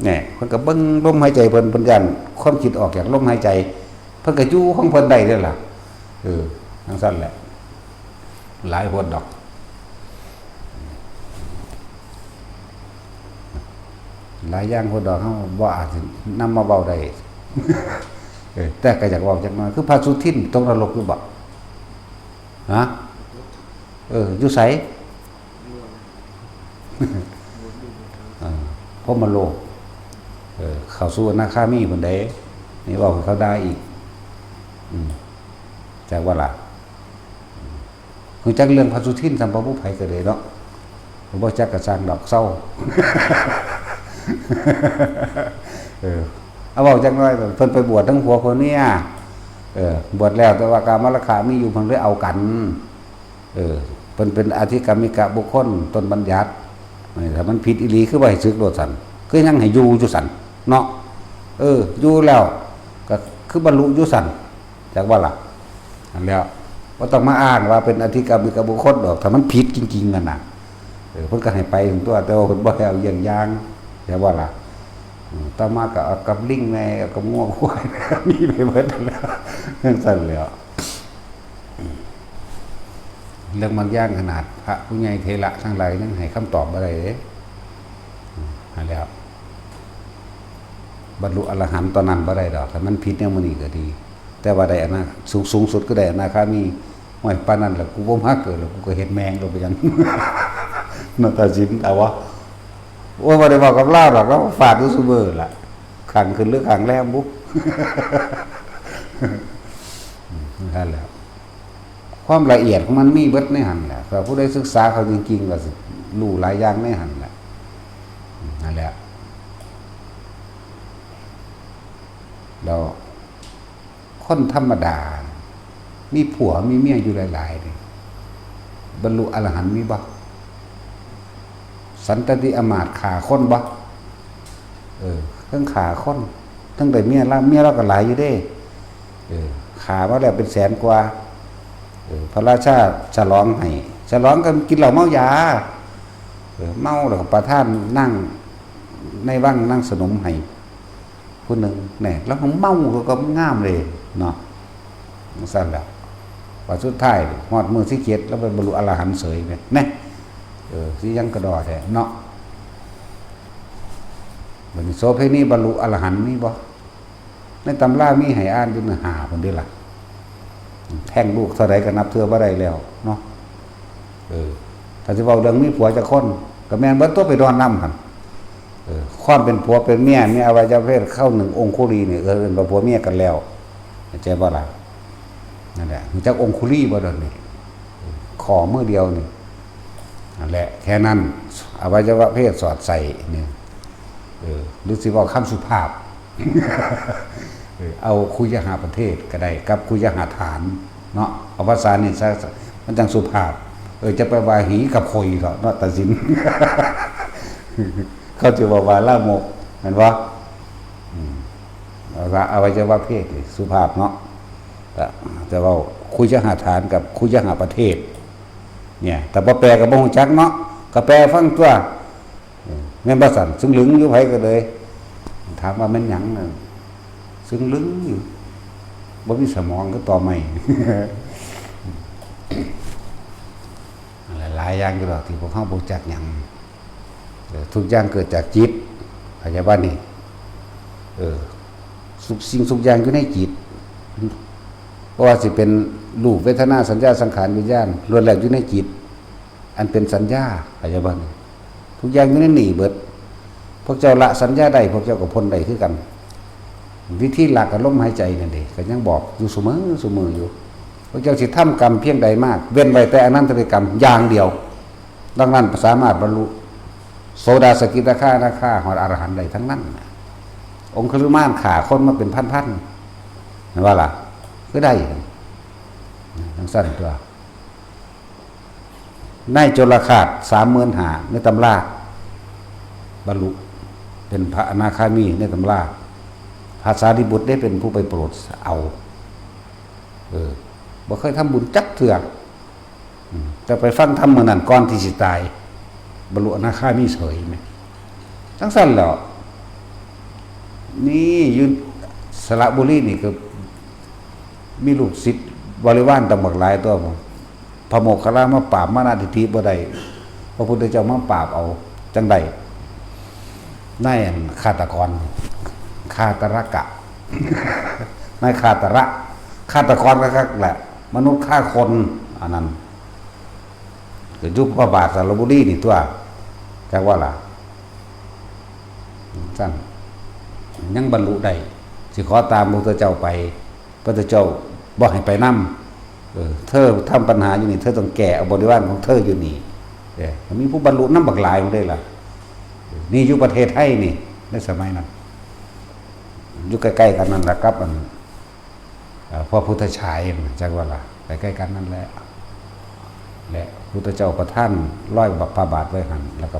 แน่ เพิ่นก็เบิ่งลมหายใจเพิ่น เพิ่นย้านความคิดออกจากลมหายใจ เพิ่นก็อยู่ของเพิ่นได้เด้อล่ะ เออ จั่งซั่นแหละ หลายโพดดอก หลายอย่างโพดดอก เฮาบ่อาจสินำมาเว้าได้ เออ แต่ก็อยากเว้าจักหน่อย คือพระสุทินตกนรกอยู่บ่ ฮะ เออ อยู่ไส เออ พรหมโลก เออ เข้าสู่อนาคามีพุ้นเด้ นี่เว้าให้เขาด่าอีก อืม จักว่าล่ะ ฮู้จักเรื่องพระสุทินส่ำบ่ ผู้ไผก็เลยเนาะ บ่จักก็ซ่างดอก เซา เออ เอาเว้าจักหน่อย เพิ่นไปบวชทั้งผัวผัวเมีย เออ บวชแล้วแต่ว่ากามราคะมีอยู่ เพิ่นเลยเอากัน เออ เพิ่นเป็นอธิกรรมิกะบุคคล ต้นบัญญัติ เออ ถ้ามันผิดอีหลี คือบ่ให้สึกโลดซั่น คือยังให้อยู่อยู่ซั่น เนาะ เออ อยู่แล้ว ก็คือบรรลุอยู่ซั่น จักว่าล่ะ นั่นแหล้ว บ่ต้องมาอ้างว่าเป็นอธิกรรมิกะบุคคลดอก ถ้ามันผิดจริงๆ นั่นน่ะ เออ เพิ่นก็ให้ไปตั๊ว แต่ว่าเพิ่นบ่ให้เอาเยี่ยงอย่าง จักว่าล่ะ อืม ต่อมาก็เอากับลิงแหน่ เอากับงัวควายแหน่ มีไปเบิดแล้ว จั่งซั่นแหล้ว เรื่องบางอย่างขนาดพระผู้ใหญ่เถระทั้งหลายยังให้คำตอบบ่ได้เด้ อืม นั่นแหล้ว บรรลุอรหันต์ตอนนั้นบ่ได้ดอก ถ้ามันผิดแนวมื้อนี้ก็ดี แต่ว่าได้อนา สูง สูงสุดก็ได้อนาคามี ห้วย ปานนั้นแหละ กูบ่มาเกิดแล้ว กูก็เฮ็ดแม่งแล้ว ไปหยัง นาฏศิลป์ เอาวะ โอ้ย บ่ได้บอกกับลาวดอก ลาวฟาดอยู่ซุมื้อล่ะ ขังขึ้นหรือขังแรมบุ นั่นแหละ ความละเอียดของมันมีเบิดในหั่นแหละ ถ้าผู้ใดศึกษาเขาจริงๆ ก็สิรู้หลายอย่างในหั่นแหละ นั่นแหละ แล้วคนธรรมดา มีผัวมีเมียอยู่หลายๆ นี่ บรรลุอรหันต์มีบ่ สันตติอมาตย์ฆ่าคนบ่ เออ เทิงฆ่าคน เทิงได้เมียละ เมียเราก็หลายอยู่เด้ เออ ฆ่ามาแล้วเป็นแสนกว่า เออ พระราชาฉลองให้ ฉลองกันกินเหล้าเมายา เออ เมาแล้วก็ประทานนางในวังนางสนมให้ผู้หนึ่ง แหน่ แล้วของเมาก็ ก็งามเลยเนาะ จั่งซั่นแหละ ว่าสุดท้ายฮอดมื้อที่เจ็ด แล้วไปบรรลุอรหันต์เสยแหม แหน่ เออ สิยังกระดอแท้เนาะ บัดนี้โสเภณีบรรลุอรหันต์มีบ่ ในตำรามีให้อ่านอยู่ ห้า พุ้นเด้ล่ะ แท้งลูกเท่าใดก็นับเทื่อบ่ได้แล้วเนาะ เออ ถ้าสิเว้าเรื่องมีผัวจักคน ก็แม่นเบิดตั๊ว ไปนอนนำหั่น เออ ความเป็นผัวเป็นเมีย มีอวัยวะเพศเข้าหนึ่งองคุลีนี่ เออ เอิ้นว่าผัวเมียกันแล้ว เข้าใจบ่ล่ะ นั่นแหละ รู้จักองคุลีบ่เดี๋ยวนี้ ข้อมือเดียวนี่ นั่นแหละ แค่นั้น อวัยวะเพศสอดใส่นี่ เออ หรือสิเว้าคำสุภาพ เออ เอาคุยหาประเทศก็ได้ กับคุยหาฐานเนาะ เอาภาษานี่ซะ มันจั่งสุภาพ เออ จะไปว่าหีกับคอยเถาะเนาะ ตัดสิน เขาจะบอกว่าลามก แม่นบ่ อืม เอาละ อวัยวะเพศนี่สุภาพเนาะ ก็จะเว้าคุยหาฐานกับคุยหาประเทศ เนี่ย แต่บ่แปลก็บ่ฮู้จักเนาะ ก็แปลฟังตั๊ว เออ แม่นบ่ซั่น ซึ่งลึงอยู่ ไผก็เลย ถามว่าแม่นหยังน่ะ ซึ่งลึงอยู่ บ่มีสมองคือตอไม้ หลายๆ อย่างอยู่ดอกที่พวกเฮาบ่รู้จักหยัง เออ ทุกอย่างเกิดจากจิต เข้าใจบ่นี่ เออ ทุกสิ่งทุกอย่างอยู่ในจิต บ่ว่าสิเป็นรูป เวทนา สัญญา สังขาร วิญญาณ ล้วนแล้วอยู่ในจิต อันเป็นสัญญา เข้าใจบ่นี่ ทุกอย่างอยู่ในนี่เบิด พวกเจ้าละสัญญาได้ พวกเจ้าก็พ้นได้คือกัน วิธีละก็ลมหายใจนั่นเด้ ก็ยังบอกอยู่เสมอ เสมออยู่ พวกเจ้าสิทำกรรมเพียงใดมาก เว้นไว้แต่อนันตริยกรรมอย่างเดียว ดังนั้นสามารถบรรลุโสดา สกิทาคา อนาคา ฮอดอรหันต์ได้ทั้งนั้นน่ะ องคุลิมานฆ่าคนมาเป็นพันๆ แม่นบ่ล่ะ คือได้ จั่งซั่นตั๊ว นายจุลฆาต สามหมื่นห้า ในตำรา บรรลุเป็นพระอนาคามีในตำรา พระสารีบุตรได้เป็นผู้ไปโปรดเอา เออ บ่เคยทำบุญจักเทื่อ อืม แต่ไปฟังธรรมมื้อนั้นก่อนที่สิตาย บรรลุอนาคามีเสยแหม จั่งซั่นแหล้ว นี่อยู่สระบุรีนี่ก็มีลูกศิษย์บริวารตั้งบักหลายตั๊ว พระโมคคัลลามาปราบมานะทิฏฐิบ่ได้ พระพุทธเจ้ามาปราบเอา จั่งได้ นายฆาตกร ฆาตรกะ นายฆาตระ ฆาตกรคักๆ แหละ มนุษย์ฆ่าคน อันนั้น ก็อยู่พระบาทสระบุรีนี่ตั๊ว จักว่าล่ะ ซั่น ยังบรรลุได้ สิขอตามพระพุทธเจ้าไป พระพุทธเจ้าบ่ให้ไปนำ เออ เธอทำปัญหาอยู่นี่ เธอต้องแก้เอาบริวารของเธออยู่นี่ เออ มีผู้บรรลุนำบักหลายหมดเลยล่ะ นี่อยู่ประเทศไทยนี่ ในสมัยนั้น อยู่ใกล้ๆ กันนั่นล่ะครับ อัน เอ่อ พระพุทธฉาย จักว่าล่ะ ใกล้ๆ กันนั่นแหละ และพุทธเจ้าประทานรอยพระบาทไว้หั่น แล้วก็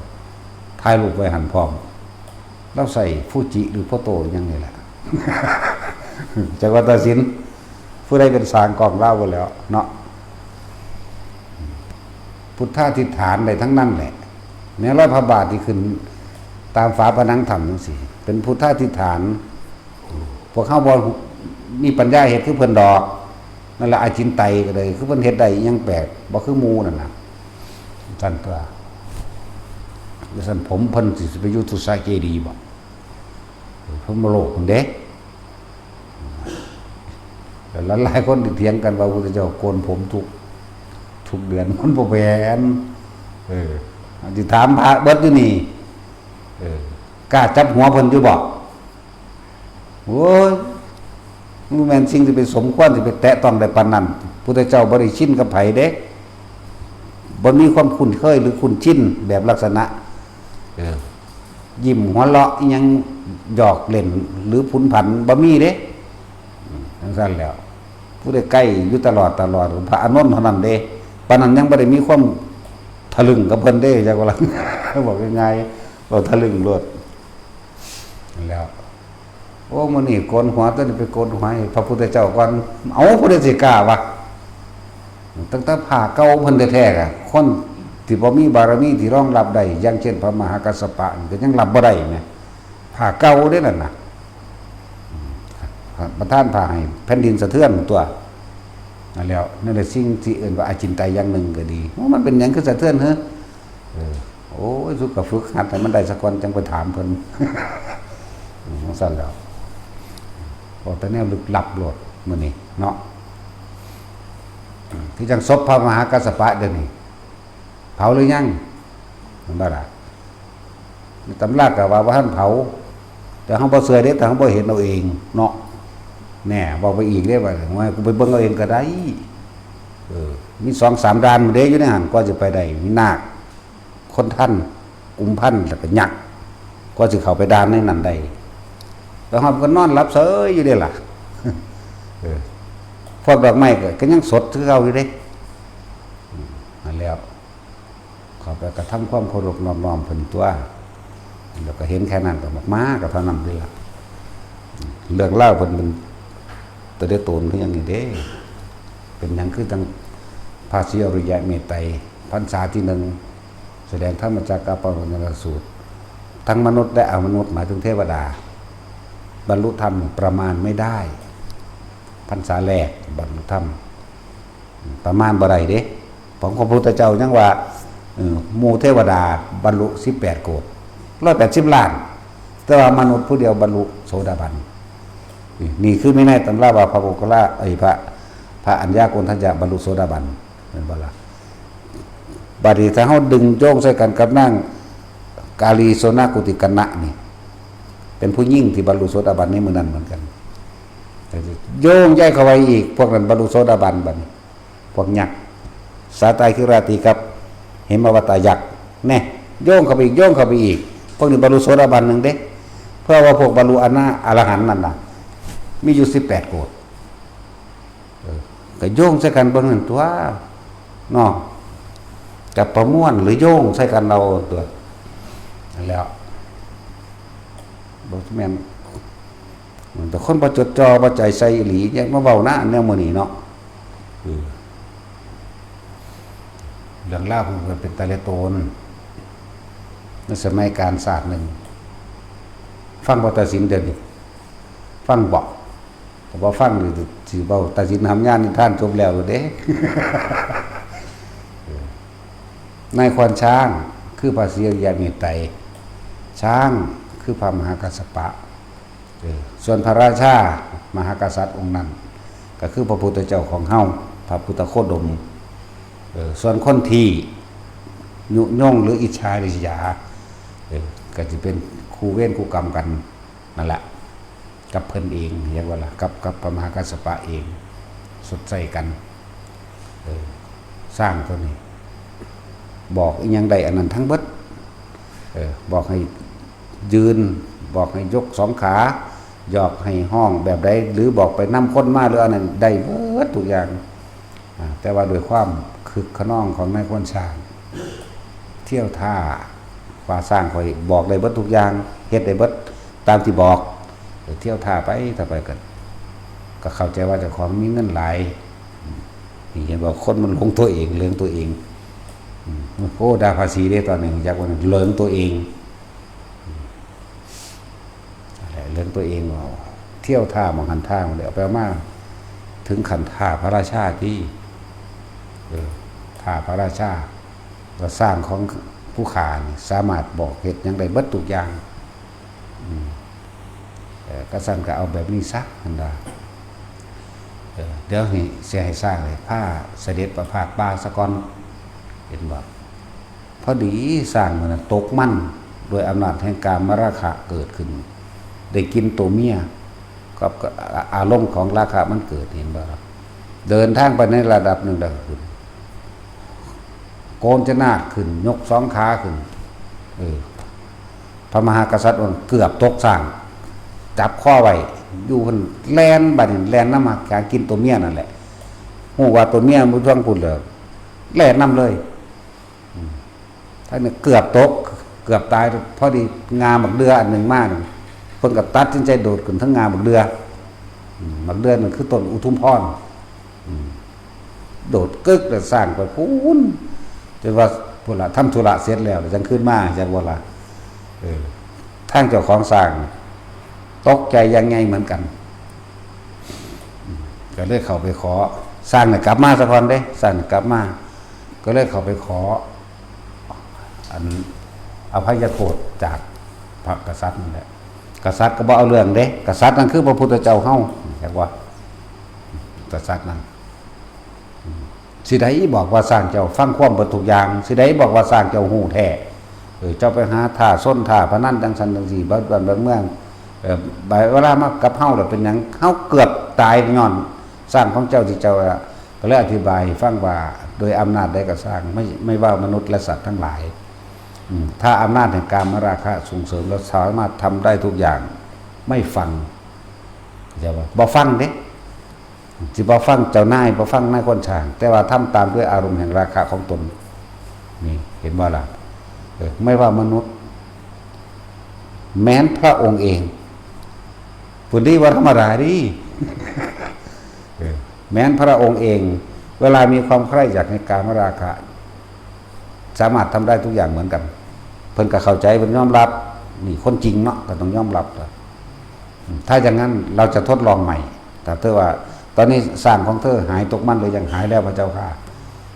ถ่ายรูปไว้หั่นพร้อม ลาวใส่ฟูจิหรือโฟโต้อิหยังนี่แหละ จักว่าตัดสิน ผู้ใดเป็นสร้างกล้องลาวบ่แล้วเนาะ พุทธาธิษฐานได้ทั้งนั้นแหละ แม้รอยพระบาทที่ขึ้นตามฝาผนังถ้ำจั่งซี้ เป็นพุทธาธิษฐาน พวกเฮาบ่มีปัญญาเฮ็ดคือเพิ่นดอก นั่นแหละ อาจินไตยก็เลย คือเพิ่นเฮ็ดได้อิหยังแปลก บ่คือหมู่นั่นน่ะ ซั่นตั๊ว ซั่นผมเพิ่นสิไปอยู่ตุสาเจดีย์บ่ มโลกคนเด้ แล้วหลายๆคนที่เถียงกันว่าพระพุทธเจ้าโกนผมทุก ทุกเดือน มันบ่แม่น เออ สิถามพระเบิดอยู่นี่ เออกล้าจับหัวเพิ่นอยู่บ่ โอ้ย มันแม่นสิ่งที่ไปสมควรที่ไปแตะต้องได้ปานนั้น พุทธเจ้าบ่ได้ชินกับไผเด้ บ่มีความคุ้นเคยหรือคุ้นชินแบบลักษณะ เออ ยิ้มหัวเราะอิหยัง หยอกเล่นหรือผุนผันบ่มีเด้ อืม จังซั่นแหล้ว ผู้ใดใกล้อยู่ตลอดตลอด พระอานนท์เท่านั้นเด้ ปานนั้นยังบ่ได้มีความทะลึ่งกับเพิ่นเด้ จักว่าล่ะ บอกง่ายๆ เว้าทะลึ่งโลด นั่นแหล้ว โอ้ มื้อนี้โกนหัว ตัวนี้ไปโกนหัวให้พระพุทธเจ้าก่อน เอ้า ผู้ใดสิกล้าวะ ตั้งแต่ผ้าเก่าเพิ่นแท้ๆ อะ คนที่บ่มีบารมีที่รองรับได้ อย่างเช่นพระมหากัสสปะนี่ก็ยังรับบ่ได้แหม ผ้าเก่าเด้นั่นน่ะ อืม ประทานผ้าให้แผ่นดินสะเทือนตัว นั่นแหล้ว นั่นแหละสิ่งที่เอิ้นว่าอจินไตยอย่างหนึ่งก็ดี ว่ามันเป็นหยังคือสะเทือนเหรอ เออ โอ้ย สุกก็ฝึกหัดให้มันได้สักวันจังไปถามเพิ่น อืม จังซั่นแหล้ว บอกแต่แนวลึกลับโลดมื้อนี้เนาะ อืม คือจังศพพระมหากัสสปะเดี๋ยวนี้ เผาหรือยัง เห็นบ่ล่ะ ในตำราก็ว่าบ่ทันเผา แต่เฮาบ่เชื่อเด้ แต่เฮาบ่เห็นเอาเองเนาะ แน่ เว้าไปอีกเด้ ว่า "โอ้ย กูไปเบิ่งเอาเองก็ได้" เออ มีสองสามด่านเด้อยู่ในหั่น กว่าสิไปได้ มีนาค คนทัน กุมพัน แล้วก็ยักษ์ กว่าสิเข้าไปด่านในนั้นได้ แล้วเฮาก็นอนหลับเฉยอยู่เด้ล่ะ เออ พวกดอกไม้ก็ ก็ยังสดคือเก่าอยู่เด้ อืม นั่นแหล้ว เข้าไปกระทำความเคารพนอบน้อมเพิ่นตัว แล้วก็เห็นแค่นั้นก็มากๆ ก็เท่านั้นเด้ล่ะ เรื่องเล่าวเพิ่นเป็นตัวเด้โตนคือหยังนี่เด้ เป็นหยังคือจังพระศรีอริยะเมตไตร พรรษาที่หนึ่ง แสดงธรรมจักรกัปปวัตตนสูตร ทั้งมนุษย์และอมนุษย์ หมายถึงเทวดา บรรลุธรรมประมาณไม่ได้ พรรษาแรกบรรลุธรรม ประมาณบ่ได้เด้ ของพระพุทธเจ้ายังว่า เออ หมู่เทวดาบรรลุสิบแปดโกฏ ร้อยแปดสิบล้าน แต่ว่ามนุษย์ผู้เดียวบรรลุโสดาบัน นี่ นี่คือมีในตำราว่าพระโมคคัลลา ไอ้พระ พระอัญญาโกณฑัญญะบรรลุโสดาบัน แม่นบ่ล่ะ บัดนี้ถ้าเฮาดึงโยงใส่กันกับนางกาลีโสนกุติกัณณะนี่ เป็นผู้หญิงที่บรรลุโสดาบันในมื้อนั้นเหมือนกัน โยงใยเข้าไปอีก พวกนั้นบรรลุโสดาบันบัดนี้ พวกยักษ์ สาตาคิราตีกับเหมวัตตายักษ์ แน่ โยงเข้าไปอีก โยงเข้าไปอีก พวกนี้บรรลุโสดาบันหนึ่งเด้ เพื่อว่าพวกบรรลุอนา อรหันต์นั่นน่ะ มีอยู่สิบแปดโกฏ เออ ก็โยงใส่กันเบิ่งนั่นตัว เนาะ กับประมวลหรือโยงใส่กันเอาตัว นั่นแหล้ว บ่แม่น แต่คนบ่จดจ่อบ่ใจใส่อีหลี เนี่ยมาเว้านะ แนวมื้อนี้เนาะ เออ เรื่องราวของเพิ่นเป็นตาเล่โตน ในสมัยกาลศาสตร์หนึ่ง ฟังบ่ตัดสินเดี๋ยวนี้ ฟังบ่ ถ้าบ่ฟังนี่สิเว้าตัดสินทำงานนิทานจบแล้วเด้ นายควานช้างคือพระศรีอริยะเมตไตร ช้างคือพระมหากัสสปะ เออ ส่วนพระราชามหากษัตริย์องค์นั้น ก็คือพระพุทธเจ้าของเฮา พระพุทธโคดม เออ ส่วนคนที่ยุยงหรืออิจฉาริษยา เออ ก็สิเป็นคู่เวรคู่กรรมกันนั่นแหละ กับเพิ่นเอง เรียกว่าล่ะ กับ กับพระมหากัสสปะเอง สดใสกัน เออ ช้างตัวนี้ บอกอิหยังได้อันนั้นทั้งเบิด เออ บอกให้ยืน บอกให้ยกสองขา บอกให้ฮ้องแบบใด หรือบอกไปนำคนมา หรืออันนั้นได้เบิดทุกอย่าง อ่า แต่ว่าด้วยความคึกคะนองของนายควานช้าง เที่ยวท่า ว่าช้างข้อยบอกได้เบิดทุกอย่าง เฮ็ดได้เบิดตามที่บอก เที่ยวท่าไป ท่าไปก็ ก็เข้าใจว่าเจ้าของมีเงินหลาย นี่เห็นว่าคนมันหลงตัวเอง เหลิงตัวเอง อืม โอ้ ด่าภาษีเด้ตอนนี้ อยากว่าเหลิงตัวเอง อะไร เหลิงตัวเอง เที่ยวท่าหม่องหั้นท่าหม่องนี้ เอาไปเอามา ถึงขั้นท่าพระราชาที่ เออ ท่าพระราชา ว่าช้างของผู้ข้านี่สามารถบอกเฮ็ดหยังได้เบิดทุกอย่าง อืม เออ ก็สั่นก็เอาแบบนี้ซะ หั่นว่า เออ เดี๋ยวนี้สิให้สร้างให้พาเสด็จประพาสป่าซะก่อน เห็นบ่ พอดีสร้างมื้อนั้นตกมัน ด้วยอำนาจแห่งกามราคะเกิดขึ้น ได้กินตัวเมีย กับ กับอารมณ์ของราคะมันเกิด เห็นบ่ เดินทางไปในระดับหนึ่งแล้วขึ้น โกนจนาดขึ้น ยกสองขาขึ้น เออ พระมหากษัตริย์องค์เกือบตกสร้าง จับคอไว้ อยู่หั่นแล่น บัดนี้แล่นนำหากินตัวเมียนั่นแหละ ฮู้ว่าตัวเมียมันอยู่ทางพุ้นแล้ว แล่นนำเลย อืม ท่านนี่เกือบตก เกือบตาย พอดีง่าบักเดื่ออันหนึ่งมานี่ เพิ่นก็ตัดสินใจโดดขึ้นเทิงง่าบักเดื่อ อืม บักเดื่อนั่นคือต้นอุทุมพร อืม โดดกึกแล้วสร้างไปพู้น จนว่าพุ้นล่ะ ทำธุระเสร็จแล้ว จั่งคืนมา จั่งว่าล่ะ เออ ทางเจ้าของสร้าง ตกใจอย่างใหญ่เหมือนกัน อืม ก็เลยเข้าไปขอ สร้างน่ะกลับมาซะก่อนเด้ สร้างน่ะกลับมา ก็เลยเข้าไปขอ อันอภัยโทษจากพระกษัตริย์นั่นแหละ กษัตริย์ก็บ่เอาเรื่องเด้ กษัตริย์นั่นคือพระพุทธเจ้าเฮา จักว่า กษัตริย์นั่น สิได้บอกว่าสร้างเจ้าฟังความเบิดทุกอย่าง สิได้บอกว่าสร้างเจ้าฮู้แท้ เออ เจ้าไปหาท่าซนท่าพนันจั่งซั่นจั่งซี้ บ้านบ้านเมือง เออ บาดเวลามากับเฮาแล้วเป็นหยัง เฮาเกือบตายย้อนสร้างของเจ้าที่เจ้า ก็เลยอธิบายให้ฟังว่า โดยอำนาจใดก็สร้าง ไม่ ไม่ว่ามนุษย์และสัตว์ทั้งหลาย อืม ถ้าอำนาจแห่งกามราคะส่งเสริม เราสามารถทำได้ทุกอย่าง ไม่ฟัง เข้าใจบ่ บ่ฟังเด้ สิบ่ฟังเจ้านาย บ่ฟังนายคนช่าง แต่ว่าทำตามด้วยอารมณ์แห่งราคะของตน นี่ เห็นบ่ล่ะ เออ ไม่ว่ามนุษย์ แม้นพระองค์เอง พุ้นดี บ่ธรรมดาเด้ เออ แม้นพระองค์เอง เวลามีความใคร่อยากในกามราคะ สามารถทำได้ทุกอย่างเหมือนกัน เพิ่นก็เข้าใจ เพิ่นยอมรับ นี่คนจริงเนาะ ก็ต้องยอมรับล่ะ อืม ถ้าอย่างนั้นเราจะทดลองใหม่ ถ้าเธอว่า ตอนนี้สร้างของเธอหายตกมันหรือยัง หายแล้วพระเจ้าข้า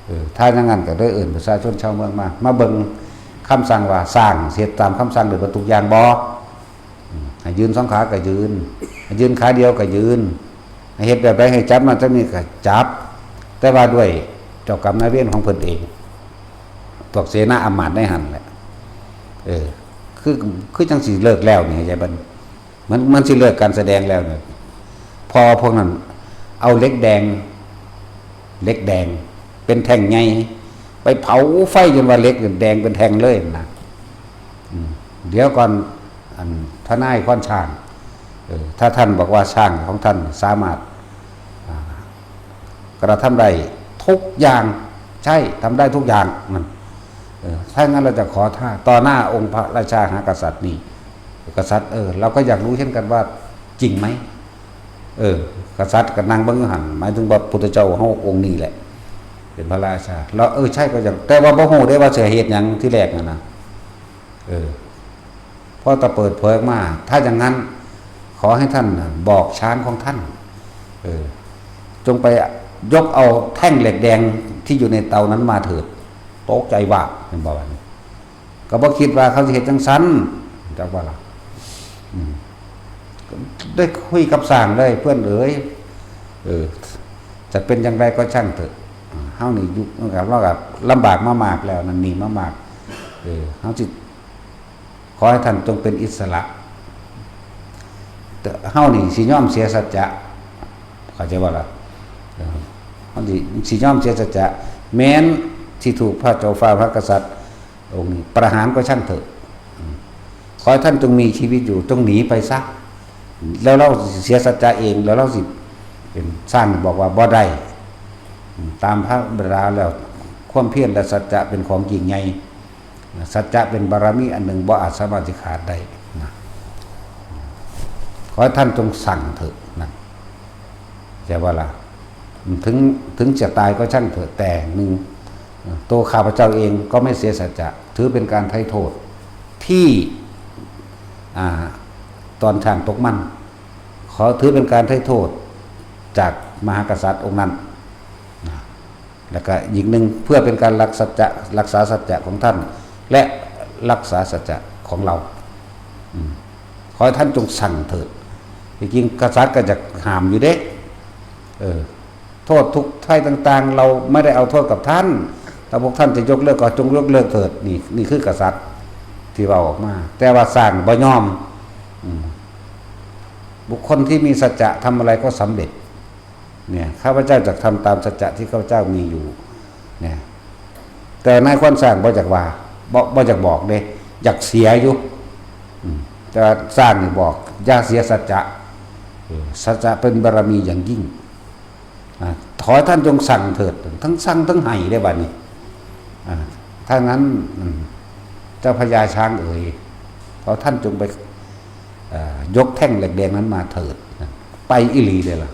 เออ ถ้าอย่างนั้นก็ได้เอิ้นประชาชนชาวเมืองมา มาเบิ่งคำสั่งว่าสร้างเฮ็ดตามคำสั่งได้เบิดทุกอย่างบ่ อืม ให้ยืนสองขาก็ยืน ให้ยืนขาเดียวก็ยืน ให้เฮ็ดแบบใด ให้จับนั่นจับนี่ก็จับ แต่ว่าด้วยเจ้ากรรมนายเวรของเพิ่นเอง พวกเสนาอำมาตย์ในหั่นแหละ เออ คือ คือจั่งสิเลิกแล้วนี่ เข้าใจบ่ มัน มันสิเลิกการแสดงแล้วเนี่ย พอพวกนั้นเอาเหล็กแดง เหล็กแดง เป็นแท่งใหญ่ ไปเผาไฟจนว่าเหล็กแดงเป็นแท่งเลยนะ อืม เดี๋ยวก่อน อันทนายควานช้าง เออ ถ้าท่านบอกว่าช้างของท่านสามารถ อ่า กระทำได้ทุกอย่าง ใช่ ทำได้ทุกอย่างนั่น เออ ถ้างั้นเราจะขอท่าต่อหน้าองค์พระราชาหากษัตริย์นี่ กษัตริย์ เออ เราก็อยากรู้เช่นกันว่าจริงไหม เออ กษัตริย์ก็นั่งเบิ่งอยู่หั่น หมายถึงว่าพุทธเจ้าเฮาองค์นี้แหละ เป็นพระราชา แล้ว เออ ใช่ ก็อยาก แต่ว่าบ่ฮู้เด้ว่าสิเฮ็ดหยังทีแรกนั่นนะ เออ พอตะเปิดเผยออกมา ถ้าอย่างนั้น ขอให้ท่านน่ะบอกช้างของท่าน เออ จงไปยกเอาแท่งเหล็กแดงที่อยู่ในเตานั้นมาเถิด ตกใจว่า เห็นบ่ บัดนี้ ก็บ่คิดว่าเขาสิเฮ็ดจั่งซั้น จักว่าล่ะ อืม ได้คุยกับช้างเลย เพื่อนเอ๋ย เออ จะเป็นอย่างไรก็ช่างเถอะ เฮานี่อยู่กับเราก็ลำบากมามากแล้ว นั่นนี่มามาก เออ เฮาสิ ขอให้ท่านจงเป็นอิสระ แต่เฮานี่สิยอมเสียสัจจะ เข้าใจบ่ล่ะ เออ เฮาสิ สิยอมเสียสัจจะ แม้นสิถูกพระเจ้าฟ้าพระกษัตริย์องค์นี้ประหารก็ช่างเถอะ อืม ขอให้ท่านจงมีชีวิตอยู่ จงหนีไปซะ แล้วเราสิเสียสัจจะเอง แล้วเราสิเป็น ช้างบอกว่าบ่ได้ อืม ตามพระบรรดาแล้ว ความเพียรและสัจจะเป็นของยิ่งใหญ่ สัจจะเป็นบารมีอันหนึ่งบ่อาจสามารถสิขาดได้นะ ขอให้ท่านจงสั่งเถอะนะ เข้าใจบ่ล่ะ ถึง ถึงจะตายก็ช่างเถอะ แต่หนึ่ง ตัวข้าพเจ้าเองก็ไม่เสียสัจจะ ถือเป็นการไถ่โทษที่ อ่า ตอนช้างตกมัน ขอถือเป็นการไถ่โทษจากมหากษัตริย์องค์นั้นนะ แล้วก็อีกหนึ่ง เพื่อเป็นการรักสัจจะ รักษาสัจจะของท่าน และรักษาสัจจะของเรา อืม ขอให้ท่านจงสั่งเถิด ที่จริงกษัตริย์ก็จะห้ามอยู่เด้ เออ โทษทุกข์ภัยต่างๆ เราไม่ได้เอาโทษกับท่าน ถ้าพวกท่านจะยกเลิกก็จงยกเลิกเถิด นี่ นี่คือกษัตริย์ที่เว้าออกมา แต่ว่าช้างบ่ยอม อืม บุคคลที่มีสัจจะทำอะไรก็สำเร็จ เนี่ย ข้าพเจ้าจะทำตามสัจจะที่ข้าพเจ้ามีอยู่ เนี่ย แต่นายควานช้างบ่อยากว่า บ่ บ่อยากบอกเด้ อยากเสียอยู่ อืม แต่ว่าช้างนี่บอก อย่าเสียสัจจะ เออ สัจจะเป็นบารมีอย่างยิ่ง อ่า ขอท่านจงสั่งเถิด ทั้งสั่งทั้งให้ได้บัดนี้ อ่า ถ้างั้น อืม เจ้าพญาช้างเอ๋ย ขอท่านจงไป เอ่อ ยกแท่งเหล็กแดงนั้นมาเถิด ไปอีหลีเลยล่ะ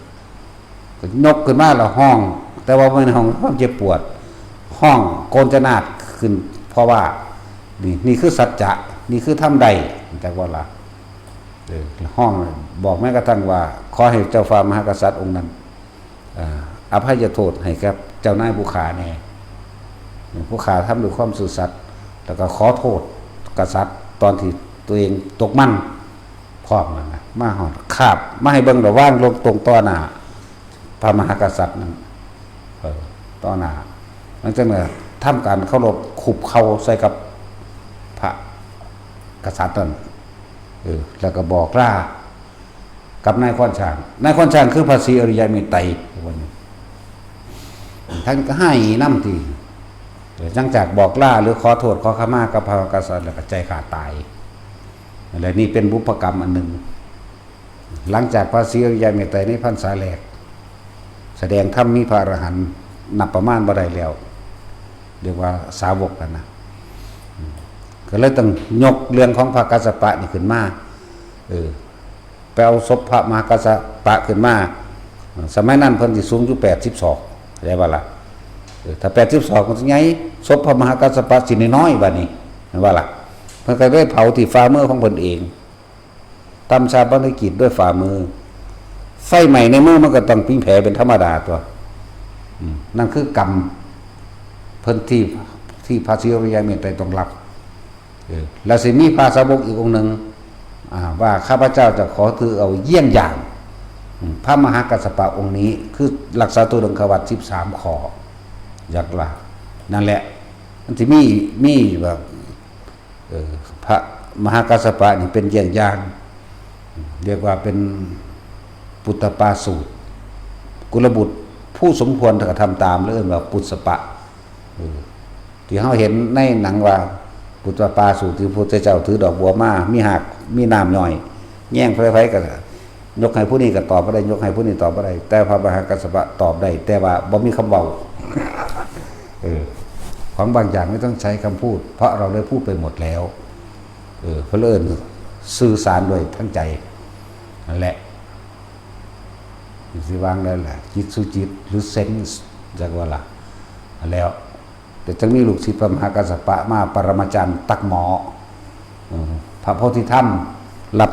ก็ยกขึ้นมาแล้วฮ้อง แต่ว่าบ่แม่นฮ้องความเจ็บปวด ฮ้องโกนจนาดขึ้น เพราะว่า นี่ นี่คือสัจจะ นี่คือธรรมได้ จักว่าล่ะ เออ ฮ้อง บอกแม้กระทั่งว่า ขอให้เจ้าฟ้ามหากษัตริย์องค์นั้น เอ่อ อภัยโทษให้กับเจ้านายผู้ข้าแน่ ผู้ข้าทำด้วยความซื่อสัตย์ แล้วก็ขอโทษกษัตริย์ตอนที่ตัวเองตกมันพร้อมนั่นนะ มาฮอดคาบ มาให้เบิ่งระว่างลงตรงต่อหน้าพระมหากษัตริย์นั่น เออ ต่อหน้า หลังจากนั้นทำการเคารพคุบเข่าใส่กับพระกษัตริย์นั่น เออ แล้วก็บอกลากับนายควานช้าง นายควานช้างคือพระศรีอริยะเมตไตร ท่านก็ให้นำที่ เออ หลังจากบอกลาหรือขอโทษขอขมากับพระมหากษัตริย์แล้วก็ใจขาดตาย และนี่เป็นบุพกรรมอันหนึ่ง หลังจากพระศรีอริยะเมตไตรในพรรษาแรก แสดงธรรมมีพระอรหันต์นับประมาณบ่ได้แล้ว เรียกว่าสาวกกันนะ อืม ก็เลยต้องยกเรื่องของพระกัสสปะนี่ขึ้นมา เออ ไปเอาศพพระมหากัสสปะขึ้นมา สมัยนั้นเพิ่นสิสูงอยู่แปดสิบศอก เข้าใจบ่ล่ะ เออ ถ้าแปดสิบศอกมันสิใหญ่ ศพพระมหากัสสปะสิน้อยๆ บัดนี้ เห็นบ่ล่ะ เพิ่นก็ได้เผาที่ฝ่ามือของเพิ่นเอง ทำชาปนกิจด้วยฝ่ามือ ไฟไหม้ในมือมันก็ต้องมีแผลเป็นธรรมดาตัว อืม นั่นคือกรรมเพิ่นที่ ที่พระศรีอริยะเมตไตรต้องรับ เออ แล้วสิมีพระสาวกอีกองค์หนึ่ง อ่า ว่าข้าพเจ้าจะขอถือเอาเยี่ยงอย่าง อืม พระมหากัสสปะองค์นี้ คือรักษาธุดงควัตรสิบสามข้อ อยากว่า นั่นแหละ มันสิมี มีแบบ เออ พระมหากัสสปะนี่เป็นเยี่ยงอย่าง เรียกว่าเป็นปุตตปาสูตร กุลบุตรผู้สมควรกระทำตาม แล้วเอิ้นว่าปุตตปะ เออ ที่เราเห็นในหนังว่าปุตตปาสูตรที่พระพุทธเจ้าถือดอกบัวมา มีหาก มีน้ำย่อย แย่งไผๆ ก็ ยกให้ผู้นี้ก็ตอบบ่ได้ ยกให้ผู้นี้ตอบบ่ได้ แต่พระมหากัสสปะตอบได้ แต่ว่าบ่มีคำเว้า เออ ของบางอย่างไม่ต้องใช้คำพูด เพราะเราได้พูดไปหมดแล้ว เออ เพิ่นเอิ้นสื่อสารด้วยทั้งใจ นั่นแหละ สิวางได้แหละ จิตสู่จิต หรือเซนส์ จักว่าล่ะ แล้ว แต่จังมีลูกศิษย์พระมหากัสสปะมาปรมาจารย์ตักหมอ เออ พระโพธิธรรม รับ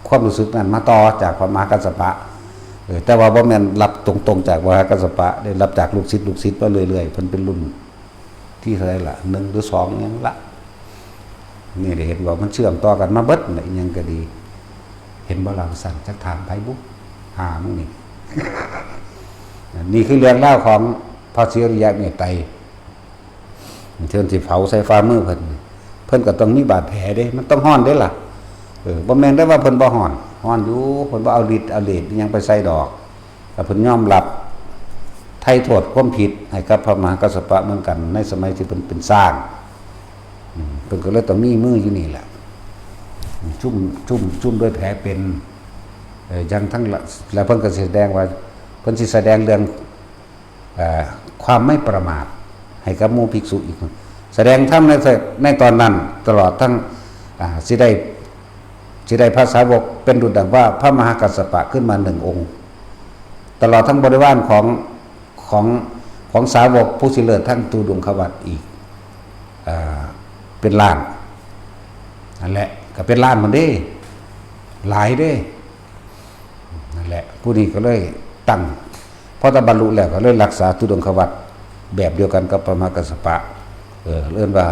ความรู้สึกนั้นมาต่อจากพระมหากัสสปะ เออ แต่ว่าบ่แม่นรับตรงๆจากมหากัสสปะ ได้รับจากลูกศิษย์ ลูกศิษย์มาเรื่อยๆ เพิ่นเป็นรุ่นที่เท่าไหร่ละ หนึ่งหรือสองหยังละ นี่ได้เห็นว่ามันเชื่อมต่อกันมาเบิดน่ะ อิหยังก็ดี เห็นบ่ล่ะ สั่นจักถามไผบุ หามึงนี่ นี่คือเรื่องราวของพระศรีอริยะเมตไตร เพิ่นสิเผาใส่ฝ่ามือเพิ่น เพิ่นก็ต้องมีบาดแผลเด้ มันต้องฮ้อนเด้ล่ะ เออ บ่แม่นได้ว่าเพิ่นบ่ฮ้อน ฮ้อนอยู่ เพิ่นบ่เอาฤทธิ์เอาเดชอิหยังไปใส่ดอก แต่เพิ่นยอมรับไถ่โทษความผิดให้กับพระมหากัสสปะเหมือนกัน ในสมัยที่เพิ่นเป็นช้าง อืม เพิ่นก็เลยต้องมีมืออยู่นี่แหละ ชุ่ม ชุ่ม ชุ่มด้วยแผลเป็น เอ่อ ยังทั้งละ แล้วเพิ่นก็สิแสดงว่า เพิ่นสิแสดงเรื่อง เอ่อ ความไม่ประมาทให้กับหมู่ภิกษุอีก แสดงธรรมใน ในตอนนั้น ตลอดทั้ง อ่า สิได้ สิได้พระสาวกเป็นดุจดังว่าพระมหากัสสปะขึ้นมาหนึ่งองค์ ตลอดทั้งบริวารของ ของ ของสาวกผู้สิเลิศทั้งธุดงควัตรอีก อ่า เป็นล้าน นั่นแหละ ก็เป็นล้านหมดเด้ หลายเด้ นั่นแหละ ผู้นี้ก็เลยตั้ง พอตะบรรลุแล้วก็เลยรักษาธุดงควัตรแบบเดียวกันกับพระมหากัสสปะ เออ เอิ้นว่า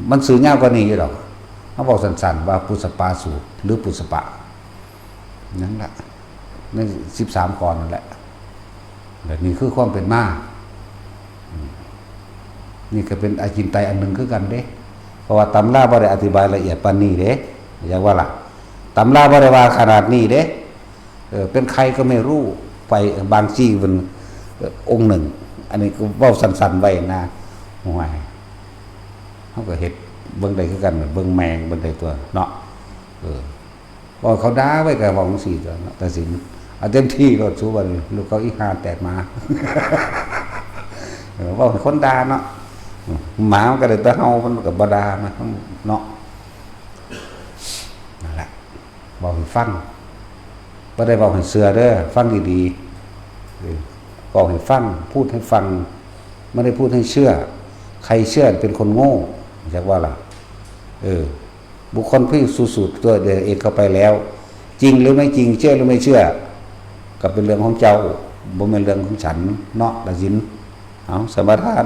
มันซื่อยาวกว่านี้อยู่ดอก เขาบอกสั้นๆว่าปุสปาสูตร หรือปุสปะ นั่นแหละ ในสิบสามกรอนนั่นแหละ แบบนี้คือความเป็นมา อืม นี่ก็เป็นอาจินไตยอันหนึ่งคือกันเด้ เพราะว่าตำราบ่ได้อธิบายละเอียดปานนี้เด้ อยากว่าล่ะ ตำราบ่ได้ว่าขนาดนี้เด้ เออ เป็นใครก็ไม่รู้ ไปบางจี้เป็น เอ่อ องค์หนึ่ง อันนี้ก็เว้าสั้นๆไว้นะ ห่วย เขาก็เฮ็ดเบิ่งได้คือกัน เบิ่งแมงเบิ่งได้ตัวเนาะ เออ บอกเขาด่าไว้ก็บอกจังซี่ตัวเนาะ แต่สิเอาเต็มที่โลด สู้ว่าลูกเขาอีห่าแตกหมา เออ บอกให้คนด่าเนาะ หมามันก็ได้แต่เห่า มันก็บ่ด่านะ เนาะ นั่นแหละ บอกให้ฟัง บ่ได้บอกให้เชื่อเด้อ ฟังดีๆ เออ บอกให้ฟัง พูดให้ฟัง ไม่ได้พูดให้เชื่อ ใครเชื่อเป็นคนโง่ จักว่าล่ะ เออ บุคคลผู้สูสูตรตัวเองเข้าไปแล้ว จริงหรือไม่จริง เชื่อหรือไม่เชื่อ ก็เป็นเรื่องของเจ้า บ่แม่นเรื่องของฉันเนาะ ละสิน เอา สมาทาน